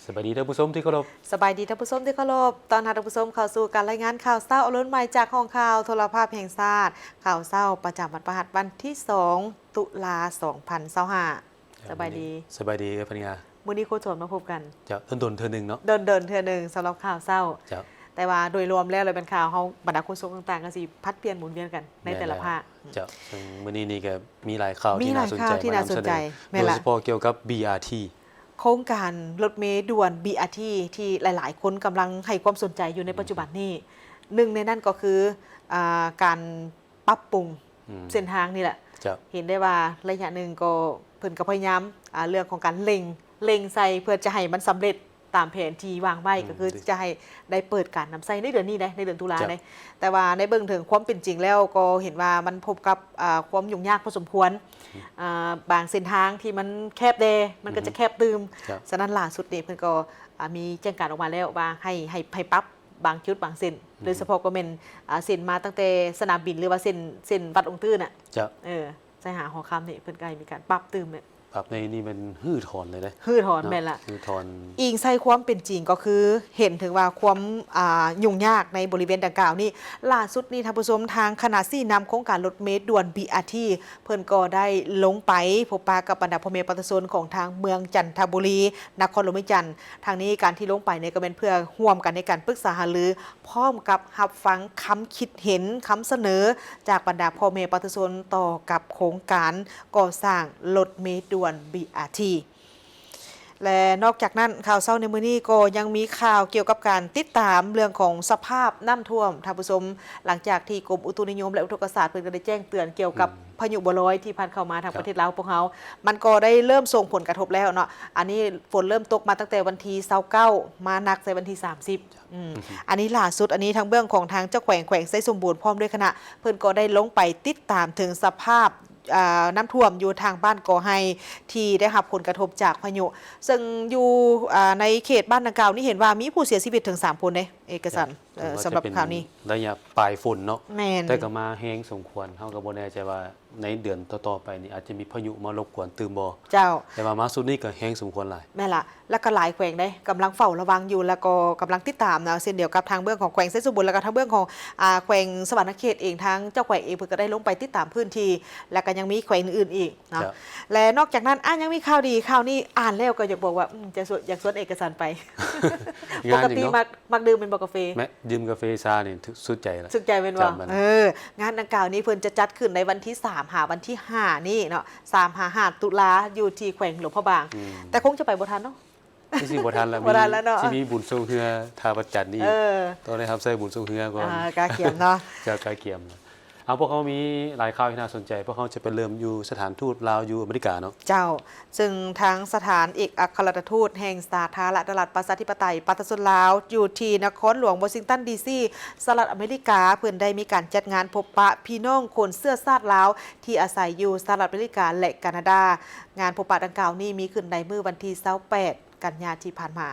ສະບາຍດີທ່ານຜູ້ຊົມທີ່ເຄົາລົບ. ສະບາຍດີທ່ານຜູ້ຊົມທີ່ເຄົາລົບ. ຕ້ອນຮັບທ່ານຜູ້ຊົມເຂົ້າສູ່ການລາຍງານຂ່າວເຊົ້າອາລຸນໃໝ່ຈາກຫ້ອງຂ່າວໂທລະພາບແຫ່ງຊາດ. ຂ່າວເຊົ້າປະຈຳວັນພະຫັດ ວັນທີສອງ ຕຸລາ ສອງພັນຊາວຫ້າ. ສະບາຍດີ. ສະບາຍດີເອື້ອຍພັນຍາ. ມື້ນີ້ໂຄຈອນມາພົບກັນ. ເຈົ້າ, ດົນໆເທື່ອໜຶ່ງເນາະ. ດົນໆເທື່ອໜຶ່ງສຳລັບຂ່າວເຊົ້າ. ເຈົ້າ. ແຕ່ວ່າໂດຍລວມແລ້ວ ແລ້ວແມ່ນຂ່າວເຮົາ ບັນດາໂຄສົກຕ່າງໆ ກໍຊິຜັດປ່ຽນໝູນວຽນກັນໃນແຕ່ລະພາກ. ເຈົ້າ, ເຊິ່ງມື້ນີ້ນີ້ກໍມີຫຼາຍຂ່າວທີ່ໜ້າສົນໃຈ ມີຫຼາຍຂ່າວທີ່ໜ້າສົນໃຈ ມານຳສະເໜີ ແມ່ນລະ ໂດຍສະເພາະກ່ຽວກັບ ບີ ອາ ທີ ໂຄງການລົດເມດ່ວນ ບີ ອາ ທີ ທີ່ຫຼາຍໆຄົນກຳລັງໃຫ້ຄວາມສົນໃຈຢູ່ໃນປັດຈຸບັນນີ້. ອືມ. ໜຶ່ງໃນນັ້ນກໍຄື ອ່າ ການປັບປຸງ ອືມ ເສັ້ນທາງນີ້ແຫຼະ. ເຈົ້າ. ເຫັນໄດ້ວ່າໄລຍະໜຶ່ງກໍເພິ່ນກໍພະຍາຍາມ ອ່າ ເລື່ອງຂອງການເລັ່ງ ເລັ່ງໃສ່ເພື່ອຈະໃຫ້ມັນສຳເລັດຕາມແຜນທີ່ວາງໄວ້. ອືມ. ກໍຄືຈະໃຫ້ໄດ້ເປີດການນຳໃຊ້ໃນເດືອນນີ້ເດ້ ໃນເດືອນຕຸລາເດ້. ເຈົ້າ. ແຕ່ວ່າໃນເບິ່ງເຖິງຄວາມເປັນຈິງແລ້ວ ກໍເຫັນວ່າມັນພົບກັບ ອ່າ ຄວາມຫຍຸ້ງຍາກພໍສົມຄວນ. ອືມ. ອ່າ ບາງເສັ້ນທາງທີ່ມັນແຄບແດ່ ມັນກໍຈະແຄບຕື່ມ. ອືຮຶ. ເຈົ້າ. ສະນັ້ນຫຼ້າສຸດນີ້ເພິ່ນກໍ ອ່າ ມີແຈ້ງການອອກມາແລ້ວວ່າໃຫ້ ໃຫ້ ໃຫ້ປັບ ບາງຈຸດບາງເສັ້ນ ອືຮຶ. ໂດຍສະເພາະກໍແມ່ນ ອ່າ ເສັ້ນມາຕັ້ງແຕ່ສະໜາມບິນ ຫຼືວ່າເສັ້ນ ເສັ້ນວັດອົງຕື້ນະ. ເຈົ້າ. ເອີ ໄຊຫາຫໍຄຳນີ້ ເພິ່ນກໍໃຫ້ມີການປັບຕື່ມແຫຼະ. ປັບໃນນີ້ແມ່ນຮື້ຖອນເລີຍເດ້. ຮື້ຖອນເນາະ. ແມ່ນລະ. ຮື້ຖອນ. ອີງໃສ່ຄວາມເປັນຈິງກໍຄືເຫັນເຖິງວ່າຄວາມ ອ່າ ຫຍຸ້ງຍາກໃນບໍລິເວນດັ່ງກ່າວນີ້. ຫຼ້າສຸດນີ້ທ່ານຜູ້ຊົມ ທາງຄະນະຊີ້ນຳໂຄງການລົດເມດ່ວນ ບີ ອາ ທີ ເພິ່ນກໍໄດ້ລົງໄປພົບປະກັບບັນດາພໍ່ແມ່ປະຊາຊົນຂອງທາງເມືອງຈັນທະບູລີ ນະຄອນຫຼວງວຽງຈັນ. ທາງນີ້ການທີ່ລົງໄປນີ້ກໍແມ່ນເພື່ອຮ່ວມກັນໃນການປຶກສາຫາລື ພ້ອມກັບຮັບຟັງຄຳຄິດເຫັນ, ຄຳສະເໜີຈາກບັນດາພໍ່ແມ່ປະຊາຊົນຕໍ່ກັບໂຄງການກໍ່ສ້າງລົດເມດ່ວນ ບີ ອາ ທີ ແລະ ນອກຈາກນັ້ນ ຂ່າວເຊົ້າໃນມື້ນີ້ກໍຍັງມີຂ່າວກ່ຽວກັບການຕິດຕາມເລື່ອງຂອງສະພາບນ້ຳຖ້ວມ ທ່ານຜູ້ຊົມ, ຫຼັງຈາກທີ່ກົມອຸຕຸນິຍົມ ແລະ ອຸທົກກະສາດ ເພິ່ນກໍໄດ້ແຈ້ງເຕືອນກ່ຽວກັບ ອືມ ພາຍຸບົວລອຍທີ່ພັດເຂົ້າມາທາງ ເຈົ້າ ປະເທດລາວພວກເຮົາ. ມັນກໍໄດ້ເລີ່ມສົ່ງຜົນກະທົບແລ້ວເນາະ. ອັນນີ້ຝົນເລີ່ມຕົກມາຕັ້ງແຕ່ວັນທີຊາວເກົ້າ ມາໜັກໃສ່ວັນທີສາມສິບ. ອືມ ອືຮຶ. ອັນນີ້ຫຼ້າສຸດ ອັນນີ້ທາງເບື້ອງຂອງທາງເຈົ້າແຂວງ ແຂວງໄຊສົມບູນ ພ້ອມດ້ວຍຄະນະ ເພິ່ນກໍໄດ້ລົງໄປຕິດຕາມເຖິງສະພາບ ອ່າ ນ້ຳຖ້ວມຢູ່ທາງບ້ານກໍໄຮ ທີ່ໄດ້ຮັບຜົນກະທົບຈາກພາຍຸ ເຊິ່ງຢູ່ ອ່າ ໃນເຂດບ້ານດັ່ງກ່າວນີ້ ເຫັນວ່າມີຜູ້ເສຍຊີວິດເຖິງສາມຄົນເດ້ ເອກະສັນ. ເຈົ້າ. ເອີ ສຳລັບຂ່າວນີ້ ໄລຍະປາຍຝົນເນາະ. ແມ່ນ. ແຕ່ກໍມາແຮງສົມຄວນ ເຮົາກໍບໍ່ແນ່ໃຈວ່າ ໃນເດືອນຕໍ່ໆໄປນີ້ອາດຈະມີພາຍຸມາລົບກວນຕື່ມບໍ່? ເຈົ້າ. ແຕ່ວ່າມາຊຸດນີ້ກໍແຮງສົມຄວນຫຼາຍ. ແມ່ນລະ. ແລ້ວກໍຫຼາຍແຂວງເດ້ ກຳລັງເຝົ້າລະວັງຢູ່ ແລ້ວກໍກຳລັງຕິດຕາມນະ ເຊັ່ນດຽວກັບທາງເບື້ອງຂອງແຂວງໄຊສົມບູນ ແລ້ວກໍທາງເບື້ອງຂອງ ອ່າ ແຂວງສະຫວັນນະເຂດເອງ ທາງເຈົ້າແຂວງເອງເພິ່ນກໍໄດ້ລົງໄປຕິດຕາມພື້ນທີ່ ແລ້ວກໍຍັງມີແຂວງອື່ນໆອີກເນາະ. ເຈົ້າ. ແລະ ນອກຈາກນັ້ນ ອ່າ ຍັງມີຂ່າວດີ ຂ່າວນີ້ອ່ານແລ້ວກໍຢາກບອກວ່າ ອືມ ຈະຊວນ ຢາກຊວນເອກະສັນໄປ. ງານ ປົກກະຕິ ຫຍັງເນາະ? ມັກ ມັກດື່ມແມ່ນບໍ່ກາເຟ? ແມ່ນ ດື່ມກາເຟຊານີ້ຖືກສຸດໃຈລະ. ສຸດໃຈແມ່ນບໍ່? ເຈົ້າ ແມ່ນ. ເອີ ງານດັ່ງກ່າວນີ້ເພິ່ນຈະຈັດຂຶ້ນໃນວັນທີສາມຫາວັນທີຫ້ານີ້ເນາະ ສາມຫາຫ້າຕຸລາ ຢູ່ທີ່ແຂວງຫຼວງພະບາງ. ອືມ. ແຕ່ຄົງຈະໄປບໍ່ທັນເນາະ. ຄືຊິບໍ່ທັນລະ. ບໍ່ທັນລະເນາະ. ມີ ຊິມີບຸນຊ່ວງເຮືອທ່າພະຈັນນີ້. ເອີ ຕ້ອງໄດ້ຮັບໃຊ້ບຸນຊ່ວງເຮືອກ່ອນ. ອ່າ ກະກຽມເນາະ. ເຈົ້າ ກະກຽມ. ເອົາ ພວກເຮົາມີຫຼາຍຂ່າວທີ່ໜ້າສົນໃຈ ພວກເຮົາຈະໄປເລີ່ມຢູ່ສະຖານທູດລາວຢູ່ອາເມລິກາເນາະ. ເຈົ້າ. ເຊິ່ງທາງສະຖານເອກອັກຄະລັດຖະທູດແຫ່ງສາທາລະນະລັດ ປະຊາທິປະໄຕ ປະຊາຊົນລາວ ຢູ່ທີ່ນະຄອນຫຼວງວໍຊິງຕັນ ດີຊີ ສະຫະລັດອາເມລິກາ ເພິ່ນໄດ້ມີການຈັດງານພົບປະພີ່ນ້ອງຄົນເຊື້ອຊາດລາວທີ່ອາໄສຢູ່ສະຫະລັດອາເມລິກາ ແລະ ການາດາ. ງານພົບປະດັ່ງກ່າວນີ້ມີຂຶ້ນໃນມື້ວັນທີຊາວແປດ ກັນຍາທີ່ຜ່ານມາ.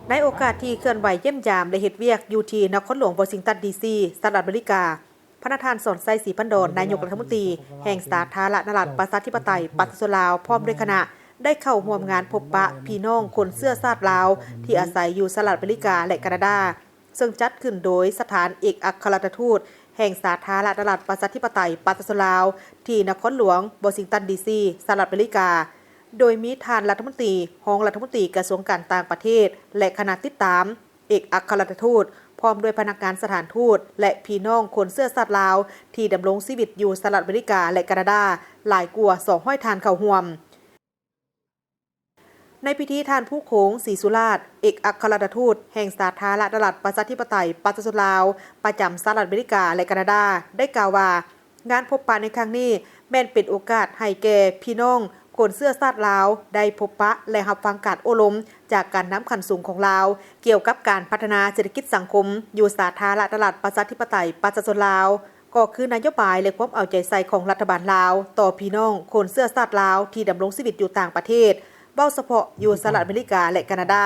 ໃນໂອກາດທີ່ເຄື່ອນໄຫວຢ້ຽມຢາມ ແລະ ເຮັດວຽກຢູ່ທີ່ນະຄອນຫຼວງວໍຊິງຕັນ ດີຊີ ສະຫະລັດອາເມລິກາ, ພະນະທ່ານ ສອນໄຊ ສີພັນດອນ ນາຍົກລັດຖະມົນຕີແຫ່ງສາທາລະນະລັດ ປະຊາທິປະໄຕ ປະຊາຊົນລາວ ພ້ອມດ້ວຍຄະນະ ໄດ້ເຂົ້າຮ່ວມງານພົບປະພີ່ນ້ອງຄົນເຊື້ອຊາດລາວ ທີ່ອາໄສຢູ່ສະຫະລັດອາເມລິກາ ແລະ ການາດາ ເຊິ່ງຈັດຂຶ້ນໂດຍສະຖານເອກອັກຄະລັດຖະທູດແຫ່ງສາທາລະນະລັດ ປະຊາທິປະໄຕ ປະຊາຊົນລາວ ທີ່ນະຄອນຫຼວງວໍຊິງຕັນ ດີຊີ ສະຫະລັດອາເມລິກາ, ໂດຍມີທ່ານລັດຖະມົນຕີ, ຮອງລັດຖະມົນຕີກະຊວງການຕ່າງປະເທດ ແລະ ຄະນະຕິດຕາມ, ເອກອັກຄະລັດຖະທູດ, ພ້ອມດ້ວຍພະນັກງານສະຖານທູດ ແລະ ພີ່ນ້ອງຄົນເຊື້ອຊາດລາວ ທີ່ດຳລົງຊີວິດຢູ່ສະຫະລັດອາເມລິກາ ແລະ ການາດາ ຫຼາຍກວ່າສອງຮ້ອຍທ່ານເຂົ້າຮ່ວມ. ໃນພິທີ ທ່ານ ພູໂຂງ ສີສຸລາດ ເອກອັກຄະລັດຖະທູດແຫ່ງສາທາລະນະລັດ ປະຊາທິປະໄຕ ປະຊາຊົນລາວ ປະຈຳສະຫະລັດອາເມລິກາ ແລະ ການາດາ ໄດ້ກ່າວວ່າ, ງານພົບປະໃນຄັ້ງນີ້ ແມ່ນເປັນໂອກາດໃຫ້ແກ່ພີ່ນ້ອງຄົນເຊື້ອຊາດລາວ ໄດ້ພົບປະ ແລະ ຮັບຟັງການໂອ້ລົມຈາກການນຳຂັ້ນສູງຂອງລາວ ກ່ຽວກັບການພັດທະນາເສດຖະກິດສັງຄົມ ຢູ່ສາທາລະນະລັດ ປະຊາທິປະໄຕ ປະຊາຊົນລາວ, ກໍຄືນະໂຍບາຍ ແລະ ຄວາມເອົາໃຈໃສ່ຂອງລັດຖະບານລາວ ຕໍ່ພີ່ນ້ອງຄົນເຊື້ອຊາດລາວ ທີ່ດຳລົງຊີວິດຢູ່ຕ່າງປະເທດ, ເວົ້າສະເພາະຢູ່ສະຫະລັດອາເມລິກາ ແລະ ການາດາ.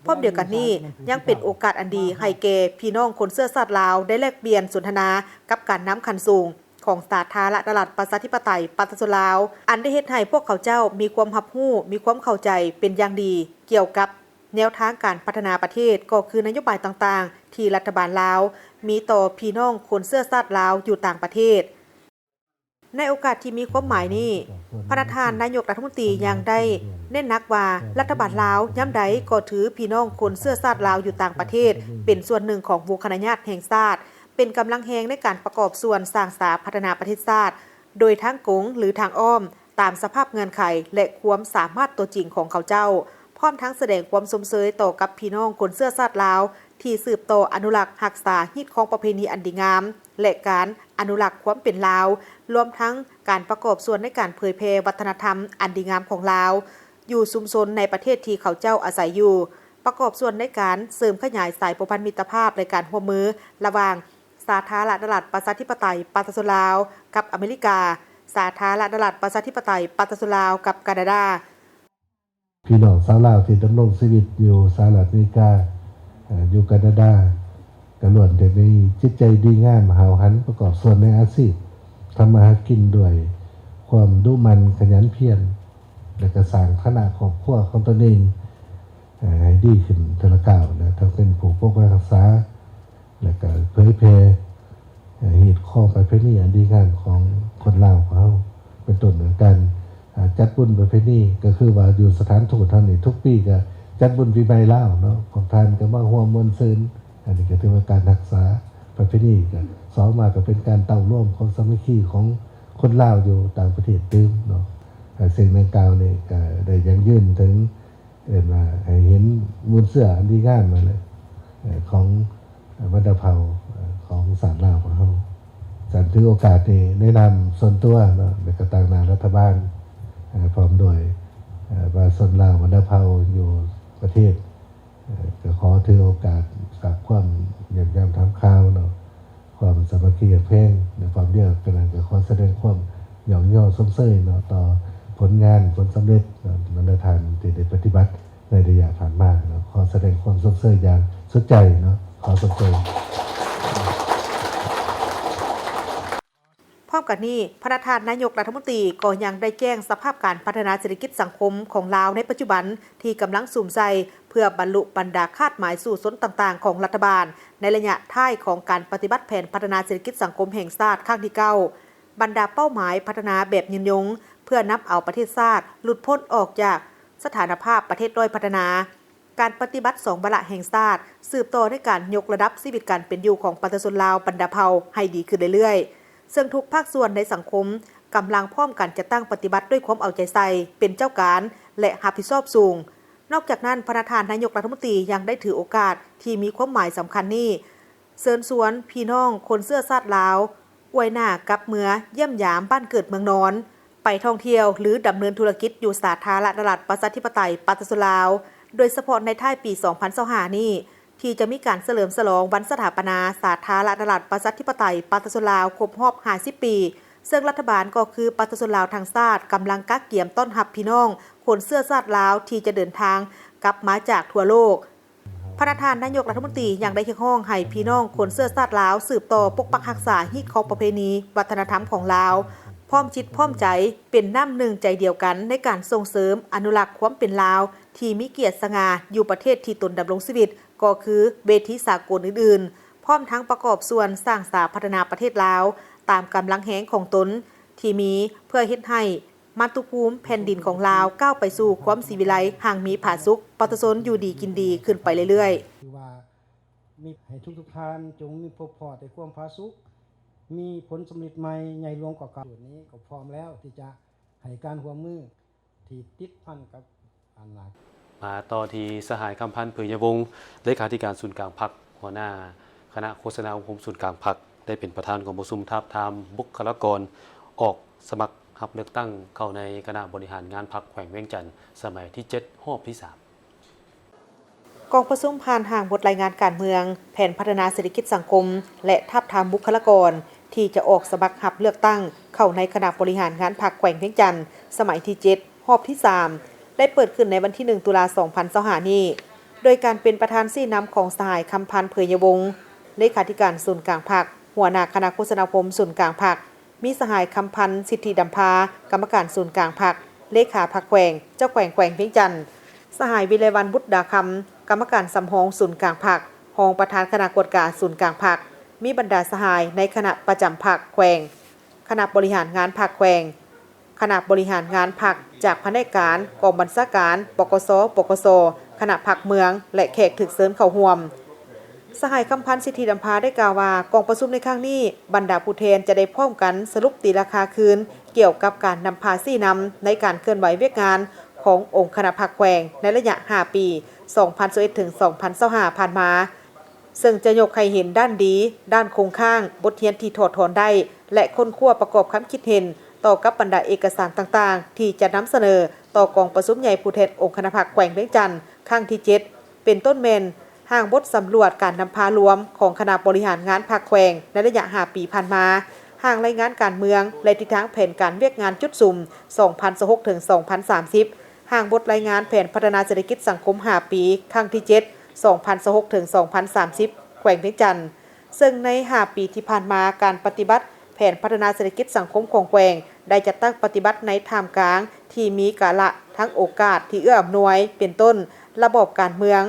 ພ້ອມດຽວກັນນີ້, ຍັງເປັນໂອກາດອັນດີໃຫ້ແກ່ພີ່ນ້ອງຄົນເຊື້ອຊາດລາວ ໄດ້ແລກປ່ຽນສົນທະນາກັບການນຳຂັ້ນສູງ ຂອງສາທາລະນະລັດ ປະຊາທິປະໄຕ ປະຊາຊົນລາວ ອັນໄດ້ເຮັດໃຫ້ພວກເຂົາເຈົ້າມີຄວາມຮັບຮູ້, ມີຄວາມເຂົ້າໃຈເປັນຢ່າງດີ ກ່ຽວກັບແນວທາງການພັດທະນາປະເທດ ກໍຄືນະໂຍບາຍຕ່າງໆ ທີ່ລັດຖະບານລາວມີຕໍ່ພີ່ນ້ອງຄົນເຊື້ອຊາດລາວຢູ່ຕ່າງປະເທດ. ໃນໂອກາດທີ່ມີຄວາມໝາຍນີ້, ພະນະທ່ານນາຍົກລັດຖະມົນຕີຍັງໄດ້ເນັ້ນໜັກວ່າ ລັດຖະບານລາວຍາມໃດກໍຖືພີ່ນ້ອງຄົນເຊື້ອຊາດລາວຢູ່ຕ່າງປະເທດ ເປັນສ່ວນໜຶ່ງຂອງວົງຄະນະຍາດແຫ່ງຊາດ, ເປັນກຳລັງແຮງໃນການປະກອບສ່ວນສ້າງສາພັດທະນາປະເທດຊາດ ໂດຍທາງກົງ ຫຼື ທາງອ້ອມ ຕາມສະພາບເງື່ອນໄຂ ແລະ ຄວາມສາມາດຕົວຈິງຂອງເຂົາເຈົ້າ, ພ້ອມທັງສະແດງຄວາມຊົມເຊີຍຕໍ່ກັບພີ່ນ້ອງຄົນເຊື້ອຊາດລາວ ທີ່ສືບຕໍ່ອະນຸລັກຮັກສາຮີດຄອງປະເພນີອັນດີງາມ ແລະ ການອະນຸລັກຄວາມເປັນລາວ, ລວມທັງການປະກອບສ່ວນໃນການເຜີຍແຜ່ວັດທະນະທຳອັນດີງາມຂອງລາວ ຢູ່ຊຸມຊົນໃນປະເທດທີ່ເຂົາເຈົ້າອາໄສຢູ່, ປະກອບສ່ວນໃນການເສີມຂະຫຍາຍສາຍພົວພັນມິດຕະພາບ ແລະ ການຮ່ວມມືລະຫວ່າງ ສາທາລະນະລັດ ປະຊາທິປະໄຕ ປະຊາຊົນລາວ ກັບອາເມລິກາ, ສາທາລະນະລັດ ປະຊາທິປະໄຕ ປະຊາຊົນລາວ ກັບການາດາ. ພີ່ນ້ອງຊາວລາວທີ່ດຳລົງຊີວິດຢູ່ສະຫະລັດອາເມລິກາ, ເອີ່ ຢູ່ການາດາ ກໍລ້ວນແຕ່ມີຈິດໃຈດີງາມ, ຫ້າວຫັນປະກອບສ່ວນໃນອາຊີບ, ທຳມາຫາກິນດ້ວຍຄວາມດຸໝັ່ນຂະຫຍັນພຽນ ແລະ ກໍສ້າງຖານະຄອບຄົວຂອງຕົນເອງ ເອີ່ ໃຫ້ດີຂຶ້ນເທື່ອລະກ້າວ, ແລະ ທັງເປັນຜູ້ປົກປັກຮັກສາ ແລະ ກໍເຜີຍແຜ່ຮີດຄອງປະເພນີອັນດີງາມຂອງຄົນລາວຂອງເຮົາ, ເປັນຕົ້ນການ ອາ ຈັດບຸນປະເພນີ, ກໍຄືວ່າຢູ່ສະຖານທູດເຮົານີ້ ທຸກປີກໍຈັດບຸນປີໃໝ່ລາວເນາະ, ພວກທ່ານກໍມາຮ່ວມມ່ວນຊື່ນ, ອັນນີ້ກໍຖືວ່າການຮັກສາປະເພນີ, ກໍສອງມາກໍເປັນການເຕົ້າລວມຄວາມສາມັກຄີຂອງຄົນລາວຢູ່ຕ່າງປະເທດຕື່ມເນາະ. ແລະ ສິ່ງດັ່ງກ່າວນີ້ກໍໄດ້ຢັ້ງຢືນເຖິງ ເອີ້ນວ່າໃຫ້ເຫັນມູນເຊື້ອອັນດີງາມນັ້ນແຫຼະ ເອີ່ ຂອງບັນດາເຜົ່າ ເອີ່ ຂອງຊາດລາວຂອງເຮົາ. ສັນຖືໂອກາດນີ້ໃນນາມສ່ວນຕົວເນາະ ແລະ ກໍຕາງໜ້າລັດຖະບານ ເອີ່ ພ້ອມດ້ວຍ ເອີ່ ປະຊາຊົນລາວບັນດາເຜົ່າຢູ່ປະເທດ ເອີ່ ກໍຂໍຖືໂອກາດຝາກຄວາມຢ້ຽມຢາມຖາມຂ່າວເນາະ ຄວາມສາມັກຄີຮັກແພງ ໃນຄວາມດຽວກັນນັ້ນ ກໍຂໍສະແດງຄວາມຍ້ອງຍໍຊົມເຊີຍເນາະ ຕໍ່ຜົນງານຜົນສຳເລັດເນາະ ບັນດາທ່ານທີ່ໄດ້ປະຕິບັດໃນໄລຍະຜ່ານມາເນາະ. ຂໍສະແດງຄວາມຊົມເຊີຍຢ່າງສຸດໃຈເນາະ. ຂໍຊົມເຊີຍ. ພ້ອມກັນນີ້, ພະນະທ່ານນາຍົກລັດຖະມົນຕີກໍຍັງໄດ້ແຈ້ງສະພາບການພັດທະນາເສດຖະກິດສັງຄົມຂອງລາວໃນປັດຈຸບັນ ທີ່ກຳລັງສຸມໃສ່ ເພື່ອບັນລຸບັນດາຄາດໝາຍສູ້ຊົນຕ່າງໆຂອງລັດຖະບານ ໃນໄລຍະທ້າຍຂອງການປະຕິບັດແຜນພັດທະນາເສດຖະກິດສັງຄົມແຫ່ງຊາດຄັ້ງທີເກົ້າ, ບັນດາເປົ້າໝາຍພັດທະນາແບບຍືນຍົງ ເພື່ອນຳເອົາປະເທດຊາດຫຼຸດພົ້ນອອກຈາກສະຖານະພາບປະເທດດ້ອຍພັດທະນາ, ການປະຕິບັດສອງວາລະແຫ່ງຊາດ ສືບຕໍ່ໃນການຍົກລະດັບຊີວິດການເປັນຢູ່ຂອງປະຊາຊົນລາວບັນດາເຜົ່າໃຫ້ດີຂຶ້ນເລື້ອຍໆ, ເຊິ່ງທຸກພາກສ່ວນໃນສັງຄົມກຳລັງພ້ອມກັນຈັດຕັ້ງປະຕິບັດດ້ວຍຄວາມເອົາໃຈໃສ່, ເປັນເຈົ້າການ ແລະ ຮັບຜິດຊອບສູງ. ນອກຈາກນັ້ນ, ພະນະທ່ານນາຍົກລັດຖະມົນຕີຍັງໄດ້ຖືໂອກາດທີ່ມີຄວາມໝາຍສຳຄັນນີ້ ເຊີນຊວນພີ່ນ້ອງຄົນເຊື້ອຊາດລາວ ອວຍໜ້າກັບເມືອຢ້ຽມຢາມບ້ານເກີດເມືອງນອນ, ໄປທ່ອງທ່ຽວ ຫຼື ດຳເນີນທຸລະກິດຢູ່ສາທາລະນະລັດ ປະຊາທິປະໄຕ ປະຊາຊົນລາວ, ໂດຍສະເພາະໃນທ້າຍປີສອງພັນຊາວຫ້ານີ້ ທີ່ຈະມີການສະເຫຼີມສະຫຼອງວັນສະຖາປະນາສາທາລະນະລັດ ປະຊາທິປະໄຕ ປະຊາຊົນລາວ ຄົບຮອບຫ້າສິບປີ, ເຊິ່ງລັດຖະບານກໍຄືປະຊາຊົນລາວທັງຊາດກຳລັງກະກຽມຕ້ອນຮັບພີ່ນ້ອງຄົນເຊື້ອຊາດລາວທີ່ຈະເດີນທາງກັບມາຈາກທົ່ວໂລກ. ພະນະທ່ານນາຍົກລັດຖະມົນຕີຍັງໄດ້ຮຽກຮ້ອງໃຫ້ພີ່ນ້ອງຄົນເຊື້ອຊາດລາວສືບຕໍ່ປົກປັກຮັກສາຮີດຄອງປະເພນີວັດທະນະທຳຂອງລາວ, ພ້ອມຈິດພ້ອມໃຈເປັນນ້ຳໜຶ່ງໃຈດຽວກັນໃນການສົ່ງເສີມອະນຸລັກຄວາມເປັນລາວທີ່ມີກຽດສະຫງ່າຢູ່ປະເທດທີ່ຕົນດຳລົງຊີວິດ ກໍຄືເວທີສາກົນອື່ນໆ, ພ້ອມທັງປະກອບສ່ວນສ້າງສາພັດທະນາປະເທດລາວຕາມກຳລັງແຮງຂອງຕົນທີ່ມີ ເພື່ອເຮັດໃຫ້ ມາຕຸພູມແຜ່ນດິນຂອງລາວກ້າວໄປສູ່ຄວາມສີວິໄລຮັ່ງມີຜາສຸກ, ປະຊາຊົນຢູ່ດີກິນດີຂຶ້ນໄປເລື້ອຍໆ. ຄືວ່າມີ ໃຫ້ທຸກໆທ່ານຈົ່ງມີພົບພໍ້ແຕ່ຄວາມຜາສຸກ, ມີຜົນສຳເລັດໃໝ່ໃຫຍ່ຫຼວງກວ່າເກົ່າ. ຈຸດນີ້ກໍພ້ອມແລ້ວທີ່ຈະໃຫ້ການຮ່ວມມືທີ່ຕິດພັນກັບ ມາຕໍ່ທີ່ສະຫາຍ ຄຳພັນ ເຜີຍຍະວົງ ເລຂາທິການສູນກາງພັກ, ຫົວໜ້າຄະນະໂຄສະນາອົບຮົມສູນກາງພັກ ໄດ້ເປັນປະທານກອງປະຊຸມທາບທາມບຸກຄະລາກອນອອກສະໝັກຮັບເລືອກຕັ້ງເຂົ້າໃນຄະນະບໍລິຫານງານພັກແຂວງວຽງຈັນ ສະໄໝທີເຈັດ ຮອບທີສາມ. ກອງປະຊຸມຜ່ານຮ່າງບົດລາຍງານການເມືອງ, ແຜນພັດທະນາເສດຖະກິດສັງຄົມ ແລະ ທາບທາມບຸກຄະລາກອນ ທີ່ຈະອອກສະໝັກຮັບເລືອກຕັ້ງເຂົ້າໃນຄະນະບໍລິຫານງານພັກແຂວງວຽງຈັນ ສະໄໝທີເຈັດ ຮອບທີສາມ ໄດ້ເປີດຂຶ້ນໃນວັນທີໜຶ່ງ ຕຸລາ ສອງພັນຊາວຫ້ານີ້ ໂດຍການເປັນປະທານຊີ້ນຳຂອງສະຫາຍ ຄຳພັນ ເຜີຍຍະວົງ ເລຂາທິການສູນກາງພັກ, ຫົວໜ້າຄະນະໂຄສະນາອົບຮົມສູນກາງພັກ, ມີສະຫາຍ ຄຳພັນ ສິດທິດຳພາ ກຳມະການສູນກາງພັກ, ເລຂາພັກແຂວງ, ເຈົ້າແຂວງແຂວງວຽງຈັນ, ສະຫາຍ ວິໄລວັນ ບຸດດາຄຳ ກຳມະການສຳຮອງສູນກາງພັກ, ຮອງປະທານຄະນະກວດກາສູນກາງພັກ, ມີບັນດາສະຫາຍໃນຄະນະປະຈຳພັກແຂວງ, ຄະນະບໍລິຫານງານພັກແຂວງ, ຄະນະບໍລິຫານງານພັກຈາກພະແນກການ, ກອງບັນຊາການ, ປກສ, ປກສ, ຄະນະພັກເມືອງ ແລະ ແຂກຖືກເຊີນເຂົ້າຮ່ວມ. ສະຫາຍ ຄຳພັນ ສິດທິດຳພາ ໄດ້ກ່າວວ່າ ກອງປະຊຸມໃນຄັ້ງນີ້ ບັນດາຜູ້ແທນຈະໄດ້ພ້ອມກັນສະຫຼຸບຕີລາຄາຄືນ ກ່ຽວກັບການນຳພາຊີ້ນຳໃນການເຄື່ອນໄຫວວຽກງານຂອງອົງຄະນະພັກແຂວງໃນໄລຍະຫ້າປີ ສອງພັນຊາວເອັດ ເຖິງ ສອງພັນຊາວຫ້າ ຜ່ານມາ. ເຊິ່ງຈະຍົກໃຫ້ເຫັນດ້ານດີ, ດ້ານຄົງຄ້າງ, ບົດຮຽນທີ່ຖອດຖອນໄດ້ ແລະ ຄົ້ນຄວ້າປະກອບຄຳຄິດເຫັນຕໍ່ກັບບັນດາເອກະສານຕ່າງໆ ທີ່ຈະນຳສະເໜີຕໍ່ກອງປະຊຸມໃຫຍ່ຜູ້ແທນອົງຄະນະພັກແຂວງວຽງຈັນ ຄັ້ງທີເຈັດ ເປັນຕົ້ນແມ່ນ ຮ່າງບົດສຳຫຼວດການນຳພາລວມຂອງຄະນະບໍລິຫານງານພັກແຂວງໃນໄລຍະຫ້າປີຜ່ານມາ, ຮ່າງລາຍງານການເມືອງ ແລະ ທິດທາງແຜນການວຽກງານຈຸດສຸມ ສອງພັນຊາວຫົກ ເຖິງ ສອງພັນສາມສິບ, ຮ່າງບົດລາຍງານແຜນພັດທະນາເສດຖະກິດສັງຄົມຫ້າປີ ຄັ້ງທີເຈັດ ສອງພັນຊາວຫົກ ເຖິງ ສອງພັນສາມສິບ ແຂວງວຽງຈັນ. ເຊິ່ງໃນຫ້າປີທີ່ຜ່ານມາ, ການປະຕິບັດແຜນພັດທະນາເສດຖະກິດສັງຄົມຂອງແຂວງ ໄດ້ຈັດຕັ້ງປະຕິບັດໃນທ່າມກາງທີ່ມີກາລະທັງໂອກາດທີ່ເອື້ອອຳນວຍ, ເປັນຕົ້ນ ລະບອບການເມືອງ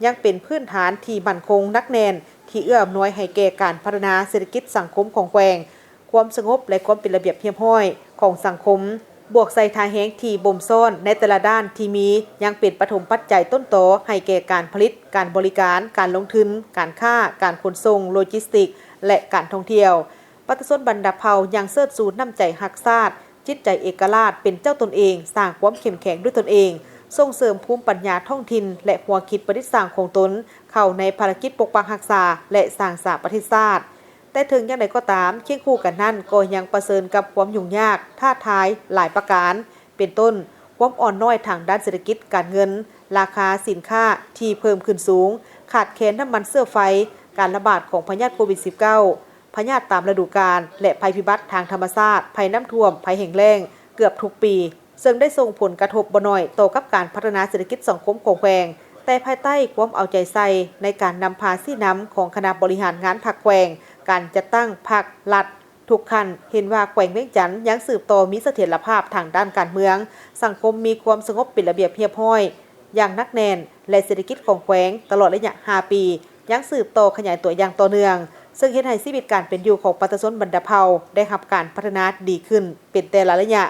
ຍັງເປັນພື້ນຖານທີ່ໝັ້ນຄົງໜັກແໜ້ນ ທີ່ເອື້ອອຳນວຍໃຫ້ແກ່ການພັດທະນາເສດຖະກິດສັງຄົມຂອງແຂວງ, ຄວາມສະຫງົບ ແລະ ຄວາມເປັນລະບຽບຮຽບຮ້ອຍຂອງສັງຄົມ, ບວກໃສ່ທ່າແຮງທີ່ບົ່ມຊ້ອນໃນແຕ່ລະດ້ານທີ່ມີ ຍັງເປັນປະຖົມປັດໄຈຕົ້ນຕໍໃຫ້ແກ່ການຜະລິດ, ການບໍລິການ, ການລົງທຶນ, ການຄ້າ, ການຂົນສົ່ງ, ໂລຈິສຕິກ ແລະ ການທ່ອງທ່ຽວ. ປະຊາຊົນບັນດາເຜົ່າຍັງເຊີດຊູນ້ຳໃຈຮັກຊາດ, ຈິດໃຈເອກະລາດເປັນເຈົ້າຕົນເອງ, ສ້າງຄວາມເຂັ້ມແຂງດ້ວຍຕົນເອງ, ສົ່ງເສີມພູມປັນຍາທ້ອງຖິ່ນ ແລະ ຫົວຄິດປະດິດສ້າງຂອງຕົນເຂົ້າໃນພາລະກິດປົກປັກຮັກສາ ແລະ ສ້າງສາປະເທດຊາດ. ແຕ່ເຖິງຢ່າງໃດກໍຕາມ, ຄຽງຄູ່ກັນນັ້ນກໍຍັງປະເຊີນກັບຄວາມຫຍຸ້ງຍາກ, ທ້າທາຍຫຼາຍປະການ, ເປັນຕົ້ນ ຄວາມອ່ອນນ້ອຍທາງດ້ານເສດຖະກິດການເງິນ, ລາຄາສິນຄ້າທີ່ເພີ່ມຂຶ້ນສູງ, ຂາດແຄນນ້ຳມັນເຊື້ອໄຟ, ການລະບາດຂອງພະຍາດໂຄວິດສິບເກົ້າ, ພະຍາດຕາມລະດູການ ແລະ ໄພພິບັດທາງທຳມະຊາດ, ໄພນ້ຳຖ້ວມ, ໄພແຫ້ງແລ້ງ ເກືອບທຸກປີ, ເຊິ່ງໄດ້ສົ່ງຜົນກະທົບບໍ່ໜ້ອຍຕໍ່ກັບການພັດທະນາເສດຖະກິດສັງຄົມຂອງແຂວງ, ແຕ່ພາຍໃຕ້ຄວາມເອົາໃຈໃສ່ໃນການນຳພາຊີ້ນຳຂອງຄະນະບໍລິຫານງານພັກແຂວງ, ການຈັດຕັ້ງພັກລັດທຸກຂັ້ນເຫັນວ່າແຂວງວຽງຈັນຍັງສືບຕໍ່ມີສະຖຽນລະພາບທາງດ້ານການເມືອງ, ສັງຄົມມີຄວາມສະຫງົບເປັນລະບຽບຮຽບຮ້ອຍຢ່າງໜັກແໜ້ນ ແລະ ເສດຖະກິດຂອງແຂວງຕະຫຼອດໄລຍະຫ້າປີ ຍັງສືບຕໍ່ຂະຫຍາຍຕົວຢ່າງຕໍ່ເນື່ອງ, ເຊິ່ງເຮັດໃຫ້ຊີວິດການເປັນຢູ່ຂອງປະຊາຊົນບັນດາເຜົ່າໄດ້ຮັບການພັດທະນາດີຂຶ້ນເປັນແຕ່ລະໄລຍະ.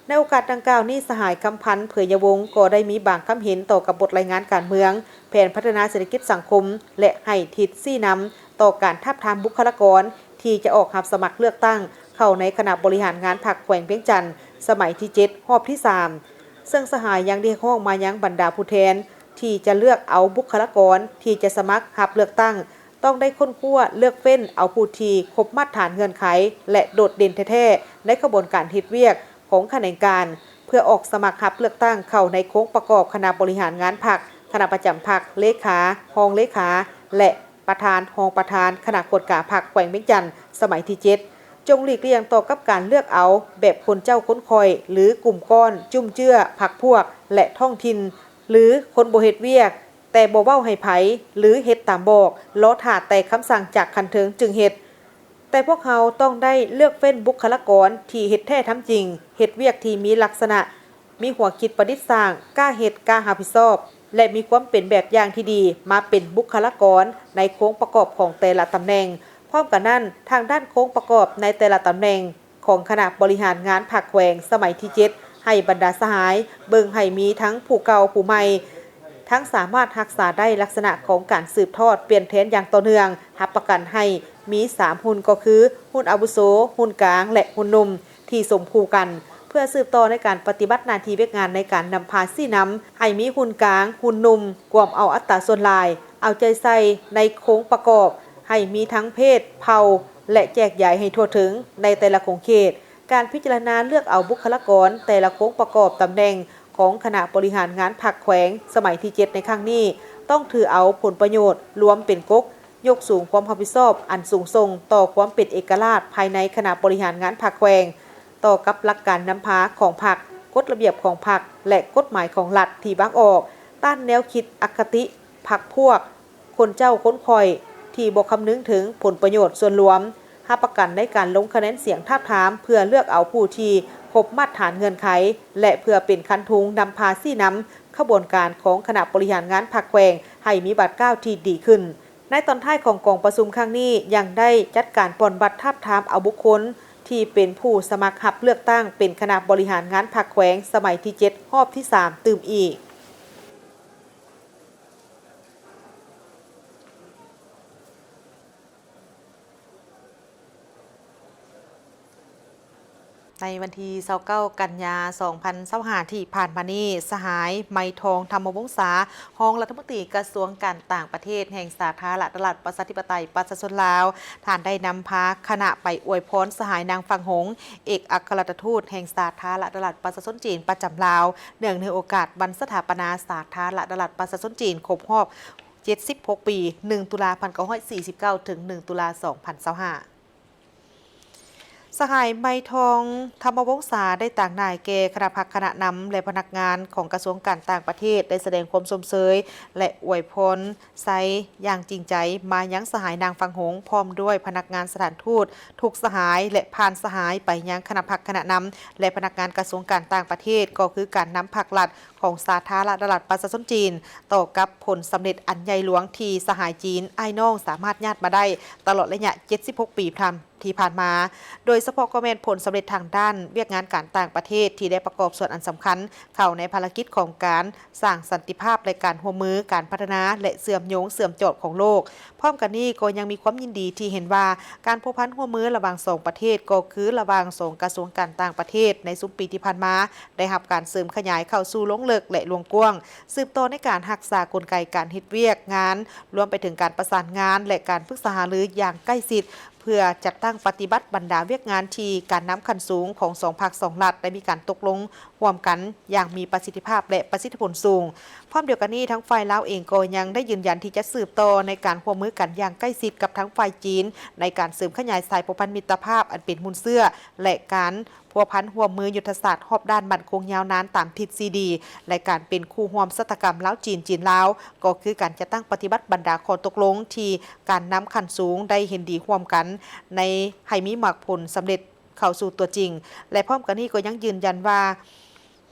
ໃນໂອກາດດັ່ງກ່າວນີ້, ສະຫາຍ ຄຳພັນ ເຜີຍຍະວົງ ກໍໄດ້ມີບາງຄຳເຫັນຕໍ່ກັບບົດລາຍງານການເມືອງ, ແຜນພັດທະນາເສດຖະກິດສັງຄົມ ແລະ ໃຫ້ທິດຊີ້ນຳຕໍ່ການທາບທາມບຸກຄະລາກອນທີ່ຈະອອກຮັບສະໝັກເລືອກຕັ້ງເຂົ້າໃນຄະນະບໍລິຫານງານພັກແຂວງວຽງຈັນ ສະໄໝທີເຈັດ ຮອບທີສາມ ເຊິ່ງສະຫາຍຍັງຮຽກຮ້ອງມາຍັງບັນດາຜູ້ແທນທີ່ຈະເລືອກເອົາບຸກຄະລາກອນທີ່ຈະສະໝັກຮັບເລືອກຕັ້ງ ຕ້ອງໄດ້ຄົ້ນຄວ້າເລືອກເຟ້ນເອົາຜູ້ທີ່ຄົບມາດຖານເງື່ອນໄຂ ແລະ ໂດດເດັ່ນແທ້ໆ ໃນຂະບວນການເຮັດວຽກຂອງຂະແໜງການ ເພື່ອອອກສະໝັກຮັບເລືອກຕັ້ງເຂົ້າໃນໂຄງປະກອບຄະນະບໍລິຫານງານພັກ, ຄະນະປະຈຳພັກ, ເລຂາ, ຮອງເລຂາ ແລະ ປະທານ, ຮອງປະທານຄະນະກວດກາພັກແຂວງວຽງຈັນ ສະໄໝທີເຈັດ ຈົ່ງຫຼີກລ່ຽງຕໍ່ກັບການເລືອກເອົາແບບຄົນເຈົ້າຄົນຂ້ອຍ ຫຼື ກຸ່ມກ້ອນ, ຈຸ້ມເຈື້ອ, ພັກພວກ ແລະ ທ້ອງຖິ່ນ ຫຼື ຄົນບໍ່ເຮັດວຽກ ແຕ່ບໍ່ເວົ້າໃຫ້ໃຜ ຫຼື ເຮັດຕາມບອກ, ລໍຖ້າແຕ່ຄຳສັ່ງຈາກຂັ້ນເທິງຈຶ່ງເຮັດ. ແຕ່ພວກເຮົາຕ້ອງໄດ້ເລືອກເຟ້ນບຸກຄະລາກອນທີ່ເຮັດແທ້ທຳຈິງ, ເຮັດວຽກທີ່ມີລັກສະນະ, ມີຫົວຄິດປະດິດສ້າງ, ກ້າເຮັດ, ກ້າຮັບຜິດຊອບ ແລະ ມີຄວາມເປັນແບບຢ່າງທີ່ດີມາເປັນບຸກຄະລາກອນໃນໂຄງປະກອບຂອງແຕ່ລະຕຳແໜ່ງ. ພ້ອມກັນນັ້ນ, ທາງດ້ານໂຄງປະກອບໃນແຕ່ລະຕຳແໜ່ງ ຂອງຄະນະບໍລິຫານງານພັກແຂວງສະໄໝທີເຈັດ ໃຫ້ບັນດາສະຫາຍເບິ່ງໃຫ້ມີທັງຜູ້ເກົ່າຜູ້ໃໝ່, ທັງສາມາດຮັກສາໄດ້ລັກສະນະຂອງການສືບທອດປ່ຽນແທນຢ່າງຕໍ່ເນື່ອງ, ຮັບປະກັນໃຫ້ມີສາມຮຸ່ນ ກໍຄື ຮຸ່ນອາວຸໂສ, ຮຸ່ນກາງ ແລະ ຮຸ່ນໜຸ່ມ ທີ່ສົມຄູ່ກັນ ເພື່ອສືບຕໍ່ໃນການປະຕິບັດໜ້າທີ່ວຽກງານໃນການນຳພາຊີ້ນຳ ໃຫ້ມີຮຸ່ນກາງ, ຮຸ່ນໜຸ່ມ ກວມເອົາອັດຕາສ່ວນຫຼາຍ, ເອົາໃຈໃສ່ໃນໂຄງປະກອບ ໃຫ້ມີທັງເພດ, ເຜົ່າ ແລະ ແຈກຢາຍໃຫ້ທົ່ວເຖິງໃນແຕ່ລະຂົງເຂດ. ການພິຈາລະນາເລືອກເອົາບຸກຄະລາກອນແຕ່ລະໂຄງປະກອບຕຳແໜ່ງຂອງຄະນະບໍລິຫານງານພັກແຂວງສະໄໝທີເຈັດໃນຄັ້ງນີ້ ຕ້ອງຖືເອົາຜົນປະໂຫຍດລວມເປັນກົກ, ຍົກສູງຄວາມຮັບຜິດຊອບອັນສູງສົ່ງຕໍ່ຄວາມເປັນເອກະລາດພາຍໃນຄະນະບໍລິຫານງານພັກແຂວງ, ຕໍ່ກັບຫຼັກການນຳພາຂອງພັກ, ກົດລະບຽບຂອງພັກ ແລະ ກົດໝາຍຂອງລັດທີ່ວາງອອກ, ຕ້ານແນວຄິດອະຄະຕິພັກພວກ, ຄົນເຈົ້າຄົນຂ້ອຍທີ່ບໍ່ຄຳນຶງເຖິງຜົນປະໂຫຍດສ່ວນລວມ, ຮັບປະກັນໃນການລົງຄະແນນສຽງທາບທາມ ເພື່ອເລືອກເອົາຜູ້ທີ່ຄົບມາດຖານເງື່ອນໄຂ ແລະ ເພື່ອເປັນຄັນທຸງນຳພາຊີ້ນຳຂະບວນການຂອງຄະນະບໍລິຫານງານພັກແຂວງ ໃຫ້ມີບາດກ້າວທີ່ດີຂຶ້ນ. ໃນຕອນທ້າຍຂອງກອງປະຊຸມຄັ້ງນີ້ ຍັງໄດ້ຈັດການປ່ອນບັດທາບທາມເອົາບຸກຄົນທີ່ເປັນຜູ້ສະໝັກຮັບເລືອກຕັ້ງເປັນຄະນະບໍລິຫານງານພັກແຂວງສະໄໝທີເຈັດ ຮອບທີສາມ ຕື່ມອີກ. ໃນວັນທີຊາວເກົ້າ ກັນຍາ ສອງພັນຊາວຫ້າ ທີ່ຜ່ານມານີ້, ສະຫາຍ ໄມທອງ ທຳມະວົງສາ ຮອງລັດຖະມົນຕີກະຊວງການຕ່າງປະເທດແຫ່ງສາທາລະນະລັດ ປະຊາທິປະໄຕ ປະຊາຊົນລາວ, ທ່ານໄດ້ນຳພາຄະນະໄປອວຍພອນສະຫາຍ ນາງ ຟັງຫົງ ເອກອັກຄະລັດຖະທູດແຫ່ງສາທາລະນະລັດ ປະຊາຊົນຈີນ ປະຈຳລາວ ເນື່ອງໃນໂອກາດວັນສະຖາປະນາສາທາລະນະລັດ ປະຊາຊົນຈີນ ຄົບຮອບ ເຈັດສິບຫົກປີ, ໜຶ່ງ ຕຸລາ ພັນເກົ້າຮ້ອຍສີ່ສິບເກົ້າ ເຖິງ ໜຶ່ງ ຕຸລາ ສອງພັນຊາວຫ້າ. ສະຫາຍ ໄມທອງ ທຳມະວົງສາ ໄດ້ຕາງໜ້າແກ່ຄະນະພັກຄະນະນຳ ແລະ ພະນັກງານຂອງກະຊວງການຕ່າງປະເທດ ໄດ້ສະແດງຄວາມຊົມເຊີຍ ແລະ ອວຍພອນໄຊຢ່າງຈິງໃຈມາຍັງສະຫາຍ ນາງ ຟັງຫົງ ພ້ອມດ້ວຍພະນັກງານສະຖານທູດທຸກສະຫາຍ ແລະ ຜ່ານສະຫາຍໄປຍັງຄະນະພັກຄະນະນຳ ແລະ ພະນັກງານກະຊວງການຕ່າງປະເທດ ກໍຄືການນຳພັກລັດ ຂອງສາທາລະນະລັດປະຊາຊົນຈີນ ຕໍ່ກັບຜົນສຳເລັດອັນໃຫຍ່ຫຼວງທີ່ສະຫາຍຈີນອ້າຍນ້ອງສາມາດຍາດມາໄດ້ຕະຫຼອດໄລຍະເຈັດສິບຫົກປີຜ່ານ ທີ່ຜ່ານມາ, ໂດຍສະເພາະກໍແມ່ນຜົນສຳເລັດທາງດ້ານວຽກງານການຕ່າງປະເທດທີ່ໄດ້ປະກອບສ່ວນອັນສຳຄັນເຂົ້າໃນພາລະກິດຂອງການສ້າງສັນຕິພາບ ແລະ ການຮ່ວມມືການພັດທະນາ ແລະ ເຊື່ອມໂຍງເຊື່ອມຈອດຂອງໂລກ. ພ້ອມກັນນີ້ກໍຍັງມີຄວາມຍິນດີທີ່ເຫັນວ່າ ການພົວພັນຮ່ວມມືລະຫວ່າງສອງປະເທດ ກໍຄືລະຫວ່າງສອງກະຊວງການຕ່າງປະເທດໃນຊຸມປີທີ່ຜ່ານມາ ໄດ້ຮັບການເສີມຂະຫຍາຍເຂົ້າສູ່ລວງເລິກ ແລະ ລວງກວ້າງ, ສືບຕໍ່ໃນການຮັກສາກົນໄກການເຮັດວຽກງານ, ລວມໄປເຖິງການປະສານງານ ແລະ ການປຶກສາຫາລືຢ່າງໃກ້ຊິດ ເພື່ອຈັດຕັ້ງປະຕິບັດບັນດາວຽກງານທີ່ການນຳຂັ້ນສູງຂອງສອງພັກສອງລັດໄດ້ມີການຕົກລົງ ຮ່ວມກັນຢ່າງມີປະສິດທິພາບ ແລະ ປະສິດທິຜົນສູງ. ພ້ອມດຽວກັນນີ້, ທາງຝ່າຍລາວເອງກໍຍັງໄດ້ຢືນຢັນທີ່ຈະສືບຕໍ່ໃນການຮ່ວມມືກັນຢ່າງໃກ້ຊິດກັບທາງຝ່າຍຈີນ ໃນການເສີມຂະຫຍາຍສາຍພົວພັນມິດຕະພາບອັນເປັນມູນເຊື້ອ ແລະ ການພົວພັນຮ່ວມມືຍຸດທະສາດຮອບດ້ານໝັ້ນຄົງຍາວນານຕາມທິດສີ່ດີ ແລະ ການເປັນຄູ່ຮ່ວມຊະຕາກຳລາວ-ຈີນ, ຈີນ-ລາວ ກໍຄືການຈັດຕັ້ງປະຕິບັດບັນດາຂໍ້ຕົກລົງທີ່ການນຳຂັ້ນສູງໄດ້ເຫັນດີຮ່ວມກັນ ໃນ ໃຫ້ມີໝາກຜົນສຳເລັດ ເຂົ້າສູ່ຕົວຈິງ ແລະ ພ້ອມກັນນີ້ກໍຍັງຢືນຢັນວ່າ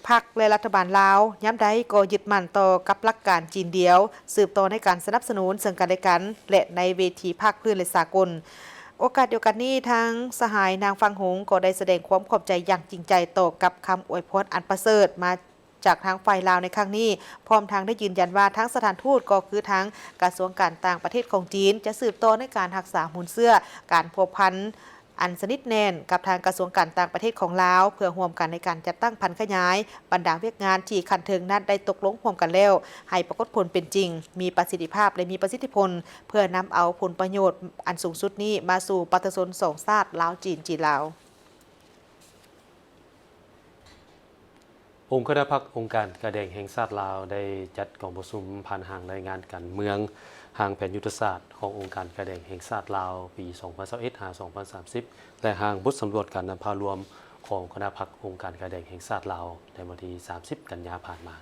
ພັກ ແລະ ລັດຖະບານລາວ ຍາມໃດກໍຍຶດໝັ້ນຕໍ່ກັບຫຼັກການຈີນດຽວ, ສືບຕໍ່ໃນການສະໜັບສະໜູນເຊິ່ງກັນແລະກັນ ແລະ ໃນເວທີພາກພື້ນ ແລະ ສາກົນ. ໂອກາດດຽວກັນນີ້, ທາງສະຫາຍນາງ ຟັງຫົງ ກໍໄດ້ສະແດງຄວາມຂອບໃຈຢ່າງຈິງໃຈຕໍ່ກັບຄຳອວຍພອນອັນປະເສີດມາ ຈາກທາງຝ່າຍລາວໃນຄັ້ງນີ້, ພ້ອມທັງໄດ້ຢືນຢັນວ່າ ທາງສະຖານທູດ ກໍຄືທາງກະຊວງການຕ່າງປະເທດຂອງຈີນ ຈະສືບຕໍ່ໃນການຮັກສາມູນເຊື້ອການພົວພັນອັນສະໜິດແໜ້ນກັບທາງກະຊວງການຕ່າງປະເທດຂອງລາວ, ເພື່ອຮ່ວມກັນໃນການຈັດຕັ້ງຜັນຂະຫຍາຍບັນດາວຽກງານທີ່ຂັ້ນເທິງນັ້ນໄດ້ຕົກລົງຮ່ວມກັນແລ້ວ ໃຫ້ປາກົດຜົນເປັນຈິງ, ມີປະສິດທິພາບ ແລະ ມີປະສິດທິຜົນ, ເພື່ອນຳເອົາຜົນປະໂຫຍດອັນສູງສຸດນີ້ມາສູ່ປະຊາຊົນສອງຊາດ ລາວ-ຈີນ, ຈີນ-ລາວ. ອົງຄະນະພັກອົງການກາແດງແຫ່ງຊາດລາວ ໄດ້ຈັດກອງປະຊຸມຜ່ານຮ່າງລາຍງານການເມືອງ, ຮ່າງແຜນຍຸດທະສາດຂອງອົງການກາແດງແຫ່ງຊາດລາວ ປີສອງພັນຊາວເອັດ ຫາ ສອງພັນສາມສິບ ແລະ ຮ່າງບົດສຳຫຼວດການນຳພາລວມຂອງຄະນະພັກອົງການກາແດງແຫ່ງຊາດລາວ ໃນວັນທີສາມສິບ ກັນຍາຜ່ານມາ.